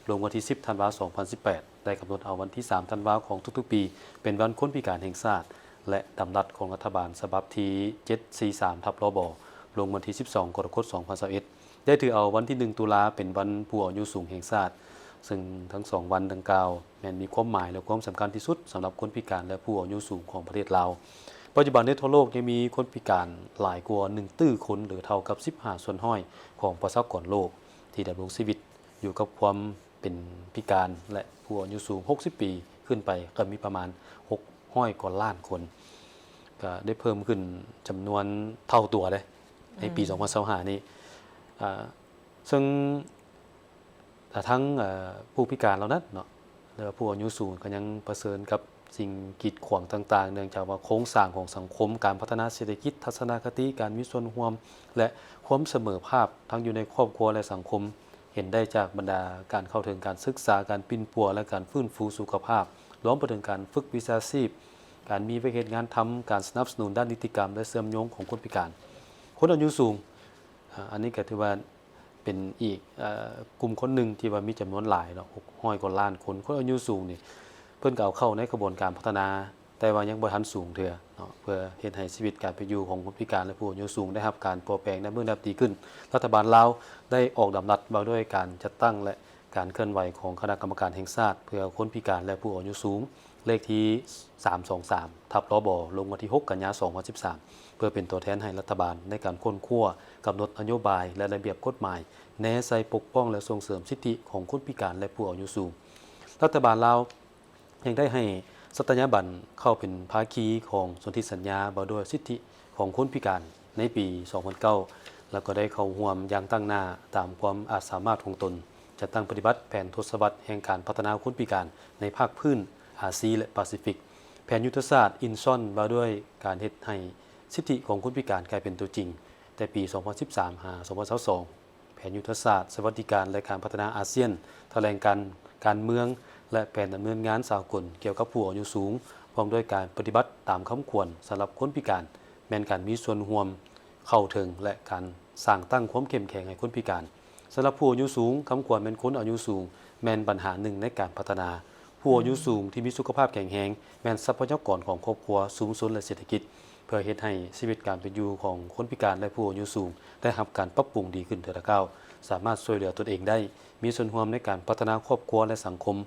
ລົງວັນທີສິບທັນວາ ສອງພັນສິບແປດ ໄດ້ກຳນົດເອົາວັນທີສາມທັນວາຂອງທຸກໆປີ ເປັນວັນຄົນພິການແຫ່ງຊາດ ແລະ ດຳລັດຂອງລັດຖະບານສະບັບທີເຈັດສີ່ສາມ ທັບ ລບ ລົງວັນທີສິບສອງ ກໍລະກົດ ສອງພັນຊາວເອັດ ໄດ້ຖືເອົາວັນທີໜຶ່ງຕຸລາເປັນວັນຜູ້ອາຍຸສູງແຫ່ງຊາດ, ເຊິ່ງທັງສອງວັນດັ່ງກ່າວແມ່ນມີຄວາມໝາຍ ແລະ ຄວາມສຳຄັນທີ່ສຸດສຳລັບຄົນພິການ ແລະ ຜູ້ອາຍຸສູງຂອງປະເທດລາວ. ປັດຈຸບັນໃນທົ່ວໂລກຍັງມີຄົນພິການຫຼາຍກວ່າໜຶ່ງຕື້ຄົນ ຫຼື ເທົ່າກັບສິບຫ້າສ່ວນຮ້ອຍຂອງປະຊາກອນໂລກ ທີ່ດຳລົງຊີວິດຢູ່ກັບຄວາມເປັນພິການ ແລະ ຜູ້ອາຍຸສູງຫົກສິບປີຂຶ້ນໄປ ກໍມີປະມານຫົກຮ້ອຍກວ່າລ້ານຄົນ, ກໍໄດ້ເພີ່ມຂຶ້ນຈຳນວນເທົ່າຕົວເດ້ ໃນປີ ອືມ ສອງພັນຊາວຫ້ານີ້. ອາ ເຊິ່ງ ແລະທັງ ເອີ ຜູ້ພິການເຫຼົ່ານັ້ນເນາະ ແລະຜູ້ອາຍຸສູງກໍຍັງປະເຊີນກັບສິ່ງກີດຂວາງຕ່າງໆ ເນື່ອງຈາກວ່າໂຄງສ້າງຂອງສັງຄົມ, ການພັດທະນາເສດຖະກິດ, ທັດສະນະຄະຕິ, ການມີສ່ວນຮ່ວມ ແລະຄວາມສະເໝີພາບ ທັງຢູ່ໃນຄອບຄົວ ແລະສັງຄົມ. ເຫັນໄດ້ຈາກບັນດາການເຂົ້າເຖິງການສຶກສາ, ການປິ່ນປົວ ແລະການຟື້ນຟູສຸຂະພາບ, ລວມໄປເຖິງການຝຶກວິຊາຊີບ, ການມີວຽກເຮັດງານທຳ, ການສະໜັບສະໜູນດ້ານນິຕິກຳ ແລະເຊື່ອມໂຍງຂອງຄົນພິການ. ຄົນອາຍຸສູງ ອາ ອັນນີ້ກໍຖືວ່າເປັນອີກ ເອີ ກຸ່ມຄົນໜຶ່ງທີ່ວ່າມີຈຳນວນຫຼາຍເນາະ ຫົກຮ້ອຍກວ່າລ້ານຄົນ. ຄົນອາຍຸສູງນີ້ ເພິ່ນກໍເອົາເຂົ້າໃນຂະບວນການພັດທະນາ ແຕ່ວ່າຍັງບໍ່ທັນສູງເທື່ອເນາະ. ເພື່ອເຮັດໃຫ້ຊີວິດການເປັນຢູ່ຂອງຄົນພິການ ແລະຜູ້ອາຍຸສູງໄດ້ຮັບການປົວແປງໃນເບື້ອງລະດັບດີຂຶ້ນ, ລັດຖະບານລາວໄດ້ອອກດຳລັດວ່າດ້ວຍການຈັດຕັ້ງ ແລະການເຄື່ອນໄຫວຂອງຄະນະກຳມະການແຫ່ງຊາດເພື່ອຄົນພິການ ແລະຜູ້ອາຍຸສູງ ເລກທີສາມສອງສາມ ທັບ ລບ ລົງວັນທີຫົກ ກັນຍາ ສອງພັນສິບສາມ ເພື່ອເປັນຕົວແທນໃຫ້ລັດຖະບານໃນການຄົ້ນຄວ້າ, ກຳນົດນະໂຍບາຍ ແລະລະບຽບກົດໝາຍ ແນໃສ່ປົກປ້ອງ ແລະສົ່ງເສີມສິດທິຂອງຄົນພິການ ແລະຜູ້ອາຍຸສູງ. ລັດຖະບານລາວ ຍັງໄດ້ໃຫ້ສັດຕະຍາບັນເຂົ້າເປັນພາຄີຂອງສົນທິສັນຍາວ່າດ້ວຍສິດທິຂອງຄົນພິການໃນປີສອງພັນເກົ້າ ແລ້ວກໍໄດ້ເຂົ້າຮ່ວມຢ່າງຕັ້ງໜ້າຕາມຄວາມອາດສາມາດຂອງຕົນ, ຈັດຕັ້ງປະຕິບັດແຜນທົດສະວັດແຫ່ງການພັດທະນາຄົນພິການໃນພາກພື້ນອາຊີ ແລະ ປາຊີຟິກ, ແຜນຍຸດທະສາດ Incheon ວ່າດ້ວຍການເຮັດໃຫ້ສິດທິຂອງຄົນພິການກາຍເປັນຕົວຈິງ ແຕ່ປີສອງພັນສິບສາມ ຫາ ສອງພັນຊາວສອງ, ແຜນຍຸດທະສາດສະຫວັດດີການ ແລະ ການພັດທະນາອາຊຽນ, ຖະແຫຼງການການເມືອງ ແລະ ແຜນດຳເນີນງານສາກົນກ່ຽວກັບຜູ້ອາຍຸສູງ, ພ້ອມດ້ວຍການປະຕິບັດຕາມຄຳຂວັນສຳລັບຄົນພິການ ແມ່ນການມີສ່ວນຮ່ວມເຂົ້າເຖິງ ແລະ ການສ້າງຕັ້ງຄວາມເຂັ້ມແຂງໃຫ້ຄົນພິການ. ສຳລັບຜູ້ອາຍຸສູງ, ຄຳຂວັນແມ່ນຄົນອາຍຸສູງແມ່ນບັນຫາໜຶ່ງໃນການພັດທະນາ. ຜູ້ອາຍຸສູງທີ່ມີສຸຂະພາບແຂງແຮງແມ່ນຊັບພະຍາກອນຂອງຄອບຄົວ, ຊຸມຊົນ ແລະ ເສດຖະກິດ. ເພື່ອເຮັດໃຫ້ຊີວິດການເປັນຢູ່ຂອງຄົນພິການ ແລະ ຜູ້ອາຍຸສູງໄດ້ຮັບການປັບປຸງດີຂຶ້ນເທື່ອລະກ້າວ, ສາມາດຊ່ວຍເຫຼືອຕົນເອງໄດ້, ມີສ່ວນຮ່ວມໃນການພັດທະນາຄອບຄົວ ແລະ ສັງຄົມ,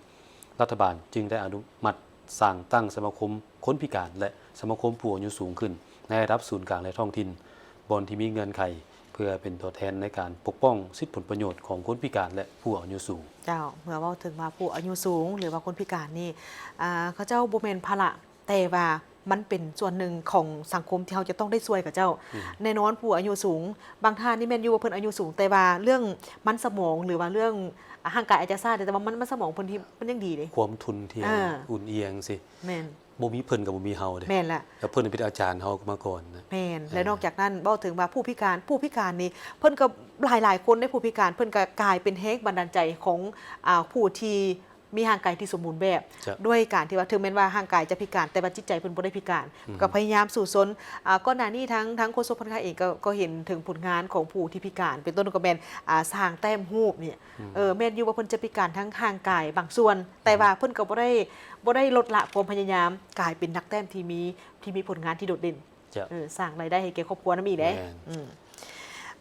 ລັດຖະບານຈຶ່ງໄດ້ອະນຸມັດສ້າງຕັ້ງສະມາຄົມຄົນພິການ ແລະ ສະມາຄົມຜູ້ອາຍຸສູງຂຶ້ນໃນລະດັບສູນກາງ ແລະ ທ້ອງຖິ່ນ, ບ່ອນທີ່ມີເງື່ອນໄຂ ເພື່ອເປັນຕົວແທນໃນການປົກປ້ອງສິດຜົນປະໂຫຍດຂອງຄົນພິການ ແລະ ຜູ້ອາຍຸສູງ. ເຈົ້າ, ເມື່ອເວົ້າເຖິງວ່າຜູ້ອາຍຸສູງ ຫຼືວ່າຄົນພິການນີ້ ອ່າ ເຂົາເຈົ້າບໍ່ແມ່ນພາລະ ແຕ່ວ່າມັນເປັນສ່ວນໜຶ່ງຂອງສັງຄົມທີ່ເຮົາຈະຕ້ອງໄດ້ຊ່ວຍເຂົາເຈົ້າ. ອືມ ແນ່ນອນຜູ້ອາຍຸສູງ ບາງທ່ານນີ້ແມ່ນຢູ່ວ່າເພິ່ນອາຍຸສູງ ແຕ່ວ່າເລື່ອງມັນສະໝອງ ຫຼືວ່າເລື່ອງຮ່າງກາຍອາດຈະຊ້າ ແຕ່ວ່າມັນ ມັນສະໝອງເພິ່ນທີ່ມັນຍັງດີເດ້. ຄວາມທຸ່ນທ່ຽງ ເອີ ອຸ່ນອຽງຊີ້. ແມ່ນ. ບໍ່ມີເພິ່ນກໍບໍ່ມີເຮົາເດ້. ແມ່ນລະ. ແລ້ວເພິ່ນເປັນອາຈານເຮົາມາກ່ອນນະ. ແມ່ນ. ເອີ ແລະ ນອກຈາກນັ້ນ ເວົ້າເຖິງວ່າຜູ້ພິການ, ຜູ້ພິການນີ້ ເພິ່ນກໍຫຼາຍໆຄົນໃນຜູ້ພິການ ເພິ່ນກໍກາຍເປັນແຮງບັນດານໃຈຂອງ ອ່າ ຜູ້ທີ່ ມີຮ່າງກາຍທີ່ສົມບູນແບບ ເຈົ້າ ດ້ວຍການທີ່ວ່າ ເຖິງແມ່ນວ່າຮ່າງກາຍຈະພິການ ແຕ່ວ່າຈິດໃຈເພິ່ນບໍ່ໄດ້ພິການ ອືມ ກໍພະຍາຍາມສູ້ຊົນ. ອ່າ ກ່ອນໜ້ານີ້ທາງ ທາງໂຄສົກພັກເມືອງເອງກໍ ກໍເຫັນເຖິງຜົນງານຂອງຜູ້ທີ່ພິການ ເປັນຕົ້ນກໍແມ່ນ ອ່າ ຊ່າງແຕ້ມຮູບນີ້ ອືມ ເອີ ແມ່ນຢູ່ວ່າເພິ່ນຈະພິການທາງຮ່າງກາຍບາງສ່ວນ ອືມ ແຕ່ວ່າເພິ່ນກໍບໍ່ໄດ້ ບໍ່ໄດ້ລົດລະຄວາມພະຍາຍາມ ກາຍເປັນນັກແຕ້ມທີ່ມີ ທີ່ມີຜົນງານທີ່ໂດດເດັ່ນ. ເຈົ້າ ເອີ ສ້າງລາຍໄດ້ໃຫ້ແກ່ຄອບຄົວນຳອີກເດ້. ແມ່ນ. ອືມ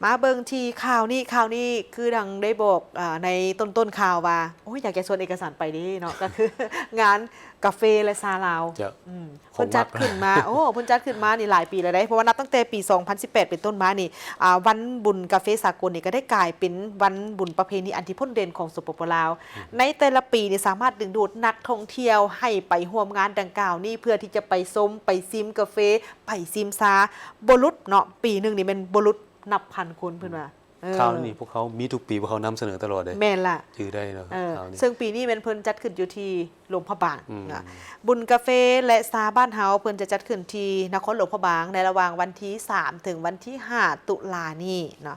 ມາເບິ່ງທີ່ຂ່າວນີ້, ຂ່າວນີ້ຄືດັ່ງໄດ້ບອກ ອາ ໃນຕົ້ນໆຂ່າວວ່າ ໂອ້ຍ ຢາກຈະຊວນເອກະສານໄປເດ້ເນາະ ກໍຄືງານກາເຟ ແລະ ຊາລາວ. ເຈົ້າ ອືມ ເພິ່ນຈັດຂຶ້ນມາ ໂອ້ ເພິ່ນຈັດຂຶ້ນມານີ້ຫຼາຍປີແລ້ວເດ້ ເພາະວ່ານັບຕັ້ງແຕ່ປີສອງພັນສິບແປດເປັນຕົ້ນມານີ້ ອາ ວັນບຸນກາເຟສາກົນນີ້ກໍໄດ້ກາຍເປັນວັນບຸນປະເພນີອັນທີ່ພົ້ນເດັ່ນຂອງ ສປປ ລາວ. ອືມ ໃນແຕ່ລະປີນີ້ສາມາດດຶງດູດນັກທ່ອງທ່ຽວໃຫ້ໄປຮ່ວມງານດັ່ງກ່າວນີ້ ເພື່ອທີ່ຈະໄປຊົມ ໄປຊິມກາເຟ ໄປຊິມຊາ ບໍ່ຫຼຸດເນາະ ປີໜຶ່ງນີ້ແມ່ນບໍ່ຫຼຸດນັບພັນຄົນ ເພິ່ນວ່າ. ເອີ ຂ່າວນີ້ພວກເຮົາມີທຸກປີ ພວກເຮົານຳສະເໜີຕະຫຼອດເດ້. ແມ່ນລະ. ຈື່ໄດ້ເນາະ ເອີ ຂ່າວນີ້. ເຊິ່ງປີນີ້ແມ່ນເພິ່ນຈັດຂຶ້ນຢູ່ທີ່ຫຼວງພະບາງ ອືມ ນະ. ບຸນກາເຟ ແລະ ຊາບ້ານເຮົາ ເພິ່ນຈະຈັດຂຶ້ນທີ່ນະຄອນຫຼວງພະບາງ ໃນລະຫວ່າງວັນທີສາມ ເຖິງວັນທີຫ້າ ຕຸລານີ້ເນາະ.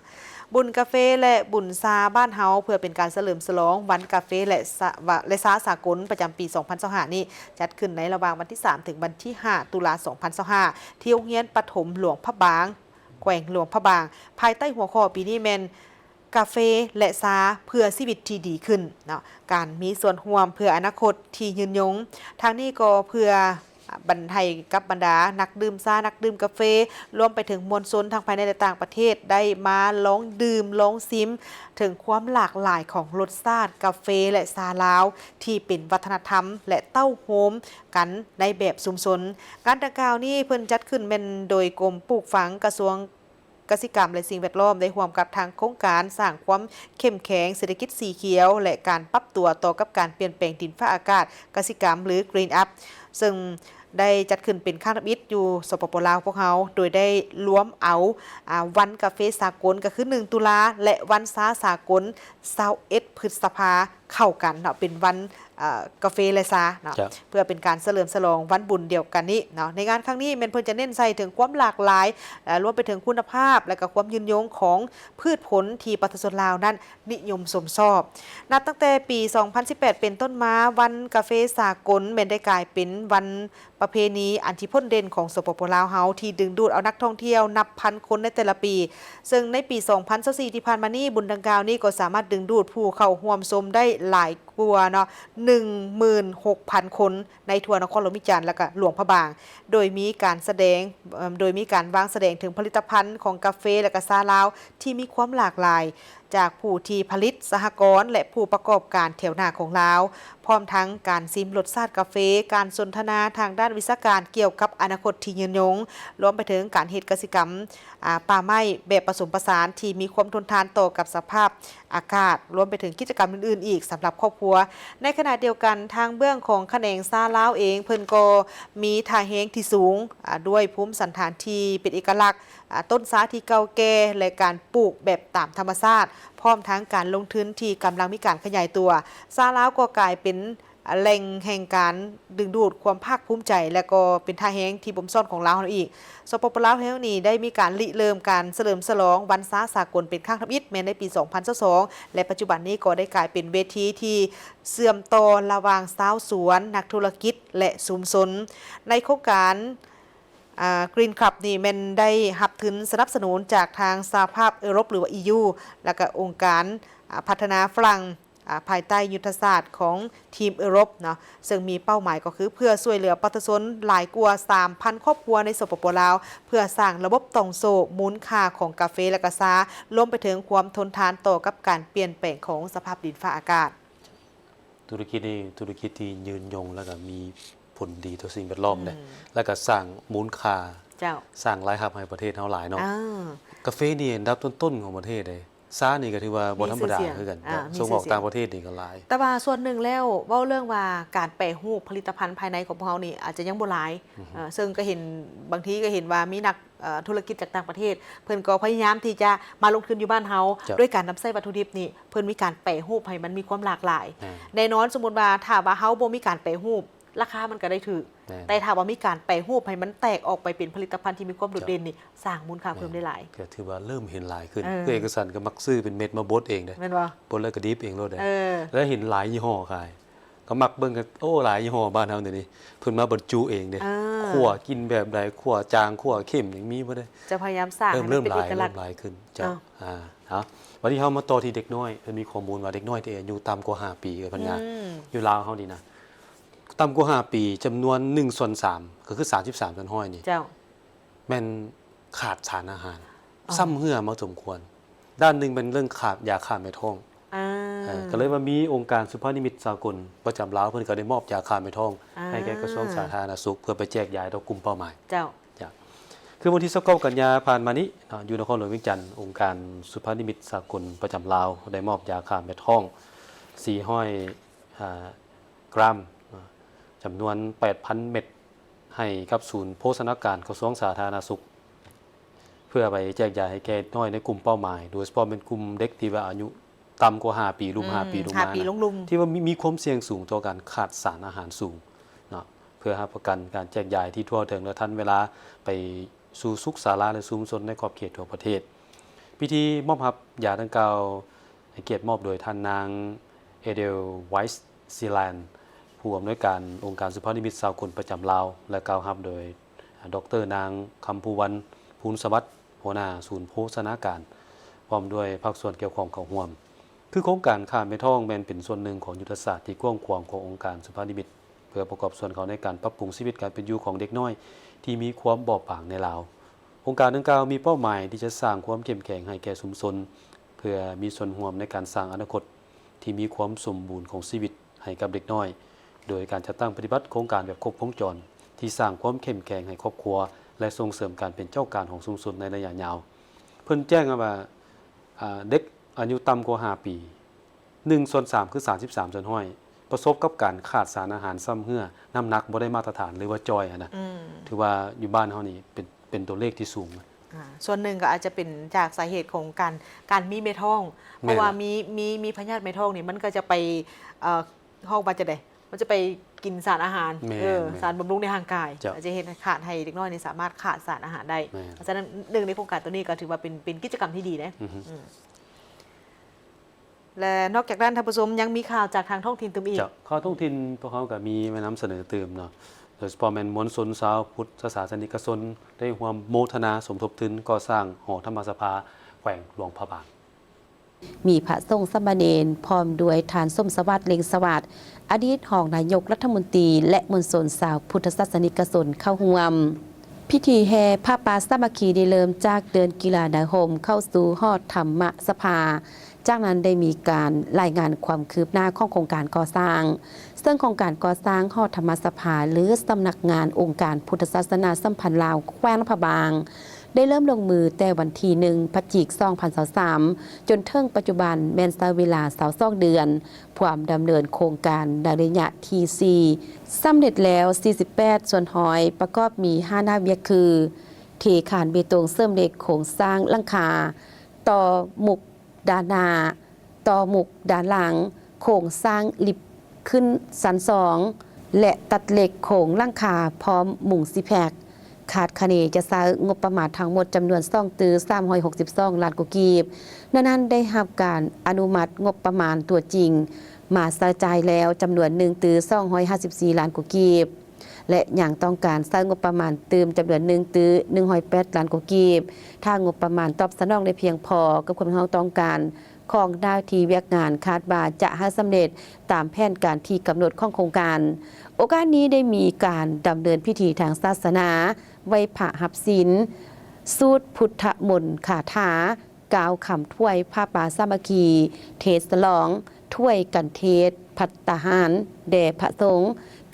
ບຸນກາເຟ ແລະ ບຸນຊາບ້ານເຮົາ ເພື່ອເປັນການສະເຫຼີມສະຫຼອງວັນກາເຟ ແລະ ຊາ ແລະ ຊາສາກົນປະຈຳປີສອງພັນຊາວຫ້ານີ້ ຈັດຂຶ້ນໃນລະຫວ່າງວັນທີສາມ ເຖິງວັນທີຫ້າ ຕຸລາ ສອງພັນຊາວຫ້າ ທີ່ໂຮງຮຽນປະຖົມຫຼວງພະບາງ ແຂວງຫຼວງພະບາງ ພາຍໃຕ້ຫົວຂໍ້ປີນີ້ແມ່ນ ກາເຟ ແລະ ຊາ ເພື່ອຊີວິດທີ່ດີຂຶ້ນເນາະ ການມີສ່ວນຮ່ວມເພື່ອອະນາຄົດທີ່ຍືນຍົງ. ທາງນີ້ກໍເພື່ອບັນ ໃຫ້ກັບບັນດານັກດື່ມຊາ ນັກດື່ມກາເຟ ລວມໄປເຖິງມວນຊົນທັງພາຍໃນ ແລະ ຕ່າງປະເທດ ໄດ້ມາລອງດື່ມລອງຊິມເຖິງຄວາມຫຼາກຫຼາຍຂອງລົດຊາດກາເຟ ແລະ ຊາລາວ ທີ່ເປັນວັດທະນະທຳ ແລະ ເຕົ້າໂຮມກັນໃນແບບຊຸມຊົນ. ງານດັ່ງກ່າວນີ້ເພິ່ນຈັດຂຶ້ນແມ່ນໂດຍກົມປູກຝັງ ກະຊວງ ກະສິກຳ ແລະ ສິ່ງແວດລ້ອມ ໄດ້ຮ່ວມກັບທາງໂຄງການສ້າງຄວາມເຂັ້ມແຂງເສດຖະກິດສີຂຽວ ແລະ ການປັບຕົວຕໍ່ກັບການປ່ຽນແປງດິນຟ້າອາກາດກະສິກຳ ຫຼື Green Up ເຊິ່ງ ໄດ້ຈັດຂຶ້ນເປັນຄັ້ງທຳອິດຢູ່ ສປປ ລາວ ພວກເຮົາ ໂດຍໄດ້ລວມເອົາ ອາ ວັນກາເຟສາກົນ ກໍຄື ໜຶ່ງ ຕຸລາ ແລະ ວັນຊາສາກົນ ຊາວເອັດ ພຶດສະພາ ເຂົ້າກັນເນາະ ເປັນວັນ ເອີ ກາເຟ ແລະ ຊາເນາະ ເຈົ້າ ເພື່ອເປັນການສະເຫຼີມສະຫຼອງວັນບຸນດຽວກັນນີ້ເນາະ. ໃນງານຄັ້ງນີ້ແມ່ນເພິ່ນຈະເນັ້ນໃສ່ເຖິງຄວາມຫຼາກຫຼາຍ ເອີ ລວມໄປເຖິງຄຸນນະພາບ ແລະ ກໍຄວາມຍືນຍົງຂອງພືດຜົນທີ່ປະຊາຊົນລາວນັ້ນ ນິຍົມຊົມຊອບ. ນັບຕັ້ງແຕ່ປີສອງພັນສິບແປດເປັນຕົ້ນມາ, ວັນກາເຟສາກົນແມ່ນໄດ້ກາຍເປັນວັນປະເພນີອັນທີ່ພົ້ນເດັ່ນຂອງ ສປປ ລາວ ເຮົາ ທີ່ດຶງດູດເອົານັກທ່ອງທ່ຽວນັບພັນຄົນໃນແຕ່ລະປີ, ເຊິ່ງໃນປີສອງພັນຊາວສີ່ທີ່ຜ່ານມານີ້, ບຸນດັ່ງກ່າວນີ້ກໍສາມາດດຶງດູດຜູ້ເຂົ້າຮ່ວມຊົມໄດ້ຫຼາຍກວ່າເນາະ ໜຶ່ງໝື່ນຫົກພັນຄົນ ໃນທົ່ວນະຄອນຫຼວງວຽງຈັນ ແລະ ກະຫຼວງພະບາງ, ໂດຍມີການສະແດງ ເອີ່ມ ໂດຍມີການວາງສະແດງເຖິງຜະລິດຕະພັນຂອງກາເຟ ແລະ ກະຊາລາວທີ່ມີຄວາມຫຼາກຫຼາຍ ຈາກຜູ້ທີ່ຜະລິດ, ສະຫະກອນ ແລະ ຜູ້ປະກອບການແຖວໜ້າຂອງລາວ, ພ້ອມທັງການຊິມລົດຊາດກາເຟ, ການສົນທະນາທາງດ້ານວິຊາການກ່ຽວກັບອະນາຄົດທີ່ຍືນຍົງ, ລວມໄປເຖິງການເຮັດກະສິກຳ ອາ ປ່າໄມ້ແບບປະສົມປະສານທີ່ມີຄວາມທົນທານຕໍ່ກັບສະພາບອາກາດ, ລວມໄປເຖິງກິດຈະກຳອື່ນໆອີກສຳລັບຄອບຄົວ. ໃນຂະນະດຽວກັນ, ທາງເບື້ອງຂອງຂະແໜງຊາລາວເອງ ເພິ່ນກໍມີທ່າແຮງທີ່ສູງ ອາ ດ້ວຍພູມສັນຖານທີ່ເປັນເອກະລັກ, ອາ ຕົ້ນຊາທີ່ເກົ່າແກ່ ແລະ ການປູກແບບຕາມທຳມະຊາດ, ພ້ອມທັງການລົງທຶນທີ່ກຳລັງມີການຂະຫຍາຍຕົວ. ຊາລາວກໍກາຍເປັນ ແຫຼ່ງແຫ່ງການດຶງດູດຄວາມພາກພູມໃຈ ແລະ ກໍເປັນທ່າແຮງທີ່ບົ່ມຊ້ອນຂອງລາວເຮົາອີກ. ສປປ ລາວແຫ່ງນີ້ໄດ້ມີການລິເລີ່ມການສະເຫຼີມສະຫຼອງວັນຊາສາກົນເປັນຄັ້ງທຳອິດ ແມ່ນໃນປີສອງພັນຊາວສອງ ແລະ ປັດຈຸບັນນີ້ກໍໄດ້ກາຍເປັນເວທີທີ່ເຊື່ອມຕໍ່ລະຫວ່າງຊາວສວນ, ນັກທຸລະກິດ ແລະ ຊຸມຊົນ. ໃນໂຄງການ ອາ Green Club ນີ້ແມ່ນໄດ້ຮັບທຶນສະໜັບສະໜູນຈາກທາງສະຫະພາບເອີຣົບ ຫຼືວ່າ ອີ ຢູ ແລະ ກະອົງການ ອາ ພັດທະນາຝຣັ່ງ ອາ ພາຍໃຕ້ຍຸດທະສາດຂອງທີມເອີຣົບເນາະ, ເຊິ່ງມີເປົ້າໝາຍກໍຄືເພື່ອຊ່ວຍເຫຼືອປະຊາຊົນຫຼາຍກວ່າສາມພັນຄອບຄົວໃນ ສປປ ລາວ ເພື່ອສ້າງລະບົບຕ່ອງໂສ້ມູນຄ່າຂອງກາເຟ ແລະ ກະຊາ, ລວມໄປເຖິງຄວາມທົນທານຕໍ່ກັບການປ່ຽນແປງຂອງສະພາບດິນຟ້າອາກາດ. ທຸລະກິດນີ້ທຸລະກິດທີ່ຍືນຍົງ ແລ້ວກໍມີຜົນດີຕໍ່ສິ່ງແວດລ້ອມເດ້ ອືມ ແລ້ວກໍສ້າງມູນຄ່າ ເຈົ້າ ສ້າງລາຍຮັບໃຫ້ປະເທດເຮົາຫຼາຍເນາະ. ອ່າ ກາເຟນີ້ອັນດັບຕົ້ນໆຂອງປະເທດເດ້, ຊານີ້ກໍຖືວ່າບໍ່ທຳມະດາຄືກັນ ມີຊື່ສຽງ ເຈົ້າ ອ່າ ມີຊື່ສຽງ ສົ່ງອອກຕ່າງປະເທດນີ້ກໍຫຼາຍ. ແຕ່ວ່າສ່ວນໜຶ່ງແລ້ວ ເວົ້າເລື່ອງວ່າການແປຮູບຜະລິດຕະພັນພາຍໃນຂອງພວກເຮົານີ້ອາດຈະຍັງບໍ່ຫຼາຍ ອືຮຶ ເອີ ເຊິ່ງກໍເຫັນ ບາງທີກໍເຫັນວ່າມີນັກ ເອີ ທຸລະກິດຈາກຕ່າງປະເທດ ເພິ່ນກໍພະຍາຍາມທີ່ຈະມາລົງທຶນຢູ່ບ້ານເຮົາ ເຈົ້າ ດ້ວຍການນຳໃຊ້ວັດຖຸດິບນີ້ ເພິ່ນມີການແປຮູບໃຫ້ມັນມີຄວາມຫຼາກຫຼາຍ. ແນ່ ແນ່ນອນ ສົມມຸດວ່າຖ້າວ່າເຮົາບໍ່ມີການແປຮູບ ລາຄາມັນກໍໄດ້ຖືກ ແນ່ ແຕ່ຖ້າວ່າມີການແປຮູບໃຫ້ມັນແຕກອອກໄປເປັນຜະລິດຕະພັນທີ່ມີຄວາມໂດດເດັ່ນນີ້ ເຈົ້າ ສ້າງມູນຄ່າເພີ່ມໄດ້ຫຼາຍ. ແນ່ ກໍຖືວ່າເລີ່ມເຫັນຫຼາຍຂຶ້ນ ເອີ ຄືເອກະສັນກໍມັກຊື້ເປັນເມັດມາບົດເອງເດ້ ແມ່ນບໍ່? ບົດແລ້ວກໍດິບເອງໂລດເດ້ ເອີ ແລ້ວເຫັນຫຼາຍຍີ່ຫໍ້ຂາຍ ກໍມັກເບິ່ງກັນ ໂອ້ ຫຼາຍຍີ່ຫໍ້ບ້ານເຮົາດຽວນີ້ ເພິ່ນມາບັນຈຸເອງເດ້ ອ່າ ຂົ້ວກິນແບບໃດ ຂົ້ວຈາງ ຂົ້ວເຂັ້ມ ຫຍັງມີໝົດເດ້. ຈະພະຍາຍາມສ້າງ ເລີ່ມ ໃຫ້ມັນເປັນເອກະລັກ ເລີ່ມຫຼາຍ ເລີ່ມຫຼາຍຂຶ້ນ ເຈົ້າ ອ່າ ອ່າ ເອົາ ບັດນີ້ເຮົາມາຕໍ່ທີ່ເດັກນ້ອຍ ເພິ່ນມີຂໍ້ມູນວ່າເດັກນ້ອຍທີ່ອາຍຸຕ່ຳກວ່າຫ້າປີ ເອີ ພັນຍາ ອືມ ຢູ່ລາວເຮົານີ້ນະ ຕ່ຳກວ່າຫ້າປີ ຈຳນວນໜຶ່ງສ່ວນສາມ ກໍຄືສາມສິບສາມສ່ວນຮ້ອຍນີ້ ເຈົ້າ ແມ່ນຂາດສານອາຫານ ອໍ ຊໍ້າເຮື້ອມາສົມຄວນ. ດ້ານໜຶ່ງແມ່ນເລື່ອງຂາດຢາຂ້າແມ່ທ້ອງ ອ່າ ເອີ ກໍເລີຍວ່າມີອົງການສຸພານິມິດສາກົນປະຈຳລາວ ເພິ່ນກໍໄດ້ມອບຢາຂ້າແມ່ທ້ອງ ອ່າ ໃຫ້ແກ່ກະຊວງສາທາລະນະສຸກ ເພື່ອໄປແຈກຢາຍຕໍ່ກຸ່ມເປົ້າໝາຍ. ເຈົ້າ ເຈົ້າ ຄືວັນທີຊາວເກົ້າກັນຍາຜ່ານມານີ້ເນາະ ຢູ່ນະຄອນຫຼວງວຽງຈັນ ອົງການສຸພານິມິດສາກົນປະຈຳລາວ ໄດ້ມອບຢາຂ້າແມ່ທ້ອງສີ່ຮ້ອຍ ອ່າ ກຣາມ ຈຳນວນແປດພັນເມັດ ໃຫ້ກັບສູນໂພຊະນາການກະຊວງສາທາລະນະສຸກ ເພື່ອໄປແຈກຢາຍໃຫ້ແກ່ເດັກນ້ອຍໃນກຸ່ມເປົ້າໝາຍ ໂດຍສະເພາະແມ່ນກຸ່ມເດັກທີ່ວ່າອາຍຸຕ່ຳກວ່າຫ້າປີ ລຸມ ອືມ ຫ້າປີ ລຸມ ຫ້າ ມາ ປີ ນະ ລົງ ລຸມ ທີ່ວ່າມີ ມີຄວາມສ່ຽງສູງຕໍ່ການຂາດສານອາຫານສູງເນາະ ເພື່ອຮັບປະກັນການແຈກຢາຍທີ່ທົ່ວເຖິງ ແລະ ທັນເວລາໄປສູ່ສຸກສາລາ ແລະ ຊຸມຊົນໃນຂອບເຂດທົ່ວປະເທດ. ພິທີມອບຮັບຢາດັ່ງກ່າວ ໃຫ້ກຽດມອບໂດຍທ່ານນາງ ເອເດລ ໄວສ ຊີແລນ ຜູ້ອຳນວຍການອົງການສຸພານິມິດສາກົນປະຈຳລາວ ແລະ ກ່າວຮັບໂດຍ ດອກເຕີ ນາງ ຄຳພູວັນ ພູນສະຫວັດ ຫົວໜ້າສູນໂພຊະນາການ ພ້ອມດ້ວຍພາກສ່ວນກ່ຽວຂ້ອງເຂົ້າຮ່ວມ. ຄືໂຄງການຂ້າແມ່ທ້ອງແມ່ນເປັນສ່ວນໜຶ່ງຂອງຍຸດທະສາດທີ່ກວ້າງຂວາງຂອງອົງການສຸພານິມິດ ເພື່ອປະກອບສ່ວນເຂົ້າໃນການປັບປຸງຊີວິດການເປັນຢູ່ຂອງເດັກນ້ອຍທີ່ມີຄວາມບອບບາງໃນລາວ. ອົງການດັ່ງກ່າວມີເປົ້າໝາຍທີ່ຈະສ້າງຄວາມເຂັ້ມແຂງໃຫ້ແກ່ຊຸມຊົນ ເພື່ອມີສ່ວນຮ່ວມໃນການສ້າງອະນາຄົດທີ່ມີຄວາມສົມບູນຂອງຊີວິດໃຫ້ກັບເດັກນ້ອຍ ໂດຍການຈັດຕັ້ງປະຕິບັດໂຄງການແບບຄົບວົງຈອນ ທີ່ສ້າງຄວາມເຂັ້ມແຂງໃຫ້ຄອບຄົວ ແລະ ສົ່ງເສີມການເປັນເຈົ້າການຂອງຊຸມຊົນໃນໄລຍະຍາວ. ເພິ່ນແຈ້ງວ່າ ອາ ເດັກອາຍຸຕ່ຳກວ່າຫ້າປີ ໜຶ່ງສ່ວນສາມ ຄື ສາມສິບສາມສ່ວນຮ້ອຍ ປະສົບກັບການຂາດສານອາຫານຊໍ້າເຮື້ອ, ນ້ຳໜັກບໍ່ໄດ້ມາດຕະຖານ ຫຼືວ່າຈ່ອຍຫັ້ນນະ. ອືມ ຖືວ່າຢູ່ບ້ານເຮົານີ້ເປັນ ເປັນຕົວເລກທີ່ສູງ. ອ່າ ສ່ວນໜຶ່ງກໍອາດຈະເປັນຈາກສາເຫດຂອງການ ການມີແມ່ທ້ອງ. ແມ່ນ ເພາະວ່າມີ ມີ ມີພະຍາດແມ່ທ້ອງນີ້ ມັນກໍຈະໄປ ເອີ ເຮົາວ່າຈັ່ງໃດ ມັນຈະໄປກິນສານອາຫານ ແມ່ນ ເອີ ແມ່ນ ສານບຳລຸງໃນຮ່າງກາຍ ເຈົ້າ ອາດຈະເຮັດໃຫ້ຂາດ ໃຫ້ເດັກນ້ອຍນີ້ສາມາດຂາດສານອາຫານໄດ້. ແມ່ນ ເພາະສະນັ້ນ ໜຶ່ງໃນໂຄງການໂຕນີ້ກໍຖືວ່າເປັນ ເປັນກິດຈະກຳທີ່ດີເດ້. ອືຮຶ ອືມ ແລະ ນອກຈາກນັ້ນ ທ່ານຜູ້ຊົມ ຍັງມີຂ່າວຈາກທາງທ້ອງຖິ່ນຕື່ມອີກ. ເຈົ້າ ຂ່າວທ້ອງຖິ່ນ ພວກເຮົາກໍມີມານຳສະເໜີຕື່ມເນາະ, ໂດຍສະເພາະແມ່ນມວນຊົນຊາວພຸດທະສາສະນິກະຊົນ ໄດ້ຮ່ວມໂມທະນາສົມທົບທຶນກໍ່ສ້າງຫໍທຳມະສະພາແຂວງຫຼວງພະບາງ. ມີພະສົງສາມະເນນ ພ້ອມດ້ວຍທ່ານ ສົມສະຫວັດ ເລັ່ງສະຫວັດ ອະດີດຮອງນາຍົກລັດຖະມົນຕີ ແລະ ມວນຊົນຊາວພຸດທະສາສະນິກະຊົນເຂົ້າຮ່ວມ. ພິທີແຫ່ຜ້າປ່າສາມັກຄີໄດ້ເລີ່ມຈາກເດີ່ນກິລານາຮົມເຂົ້າສູ່ຫໍທຳມະສະພາ, ຈາກນັ້ນໄດ້ມີການລາຍງານຄວາມຄືບໜ້າຂອງໂຄງການກໍ່ສ້າງ, ເຊິ່ງໂຄງການກໍ່ສ້າງຫໍທຳມະສະພາ ຫຼື ສຳນັກງານອົງການພຸດທະສາສະໜາສຳພັນລາວແຂວງພະບາງ ໄດ້ເລີ່ມລົງມືແຕ່ວັນທີໜຶ່ງ ພະຈິກ ສອງພັນຊາວສາມ ຈົນເຖິງປັດຈຸບັນແມ່ນໃຊ້ເວລາຊາວສອງເດືອນ, ພວມດຳເນີນໂຄງການໃນໄລຍະທີສີ່ ສຳເລັດແລ້ວສີ່ສິບແປດສ່ວນຮ້ອຍ ປະກອບມີຫ້າໜ້າວຽກຄື ເທຄານເບຕົງເສີມເຫຼັກໂຄງສ້າງຫຼັງຄາ, ຕໍ່ໝຸກດ້ານໜ້າ, ຕໍ່ໝຸກດ້ານຫຼັງ, ໂຄງສ້າງລິບຂຶ້ນຊັ້ນສອງ ແລະ ຕັດເຫຼັກໂຄງຫຼັງຄາພ້ອມມຸງຊີແພັກ. ຄາດຄະເນຈະໃຊ້ງົບປະມານທັງໝົດຈຳນວນສອງຕື້ສາມຮ້ອຍຫົກສິບສອງລ້ານກວ່າກີບ, ໃນນັ້ນໄດ້ຮັບການອະນຸມັດງົບປະມານຕົວຈິງມາໃຊ້ຈ່າຍແລ້ວຈຳນວນໜຶ່ງຕື້ສອງຮ້ອຍຫ້າສິບສີ່ລ້ານກວ່າກີບ ແລະ ຍັງຕ້ອງການໃຊ້ງົບປະມານຕື່ມຈຳນວນໜຶ່ງຕື້ໜຶ່ງຮ້ອຍແປດລ້ານກວ່າກີບ. ຖ້າງົບປະມານຕອບສະໜອງໄດ້ພຽງພໍກັບຄວາມເຮົາຕ້ອງການ ຂອງໜ້າທີ່ວຽກງານ ຄາດວ່າຈະໃຫ້ສຳເລັດຕາມແຜນການທີ່ກຳນົດຂອງໂຄງການ. ໂອກາດນີ້ໄດ້ມີການດຳເນີນພິທີທາງສາສະໜາ ໄຫວ້ພະຮັບສິນ, ສູດພຸດທະມົນຄາຖາ, ກ່າວຄຳຖວາຍຜ້າປ່າສາມັກຄີ, ເທດສະຫຼອງ, ຖວາຍກັນເທດພັດຕາຫານແດ່ພະສົງ,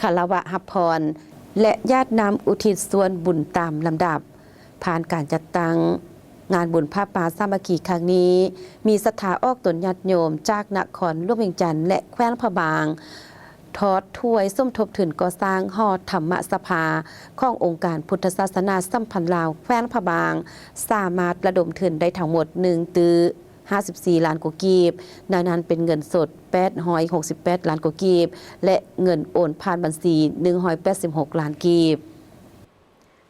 ຄາລະວະຮັບພອນ ແລະ ຢາດນ້ຳອຸທິດສ່ວນບຸນຕາມລຳດັບ. ຜ່ານການຈັດຕັ້ງງານບຸນຜ້າປ່າສາມັກຄີຄັ້ງນີ້, ມີສັດທາອອກຕົນຍາດໂຍມຈາກນະຄອນຫຼວງວຽງຈັນ ແລະ ແຂວງພະບາງ ທອດຖ້ວຍສົມທົບທຶນກໍ່ສ້າງຫໍທຳມະສະພາຂອງອົງການພຸດທະສາສະໜາສຳພັນລາວແຂວງພະບາງ ສາມາດລະດົມທຶນໄດ້ທັງໝົດໜຶ່ງຕື້ຫ້າສິບສີ່ລ້ານກວ່າກີບ, ໃນນັ້ນເປັນເງິນສົດແປດຮ້ອຍຫົກສິບແປດລ້ານກວ່າກີບ ແລະ ເງິນໂອນຜ່ານບັນຊີໜຶ່ງຮ້ອຍແປດສິບຫົກລ້ານກີບ.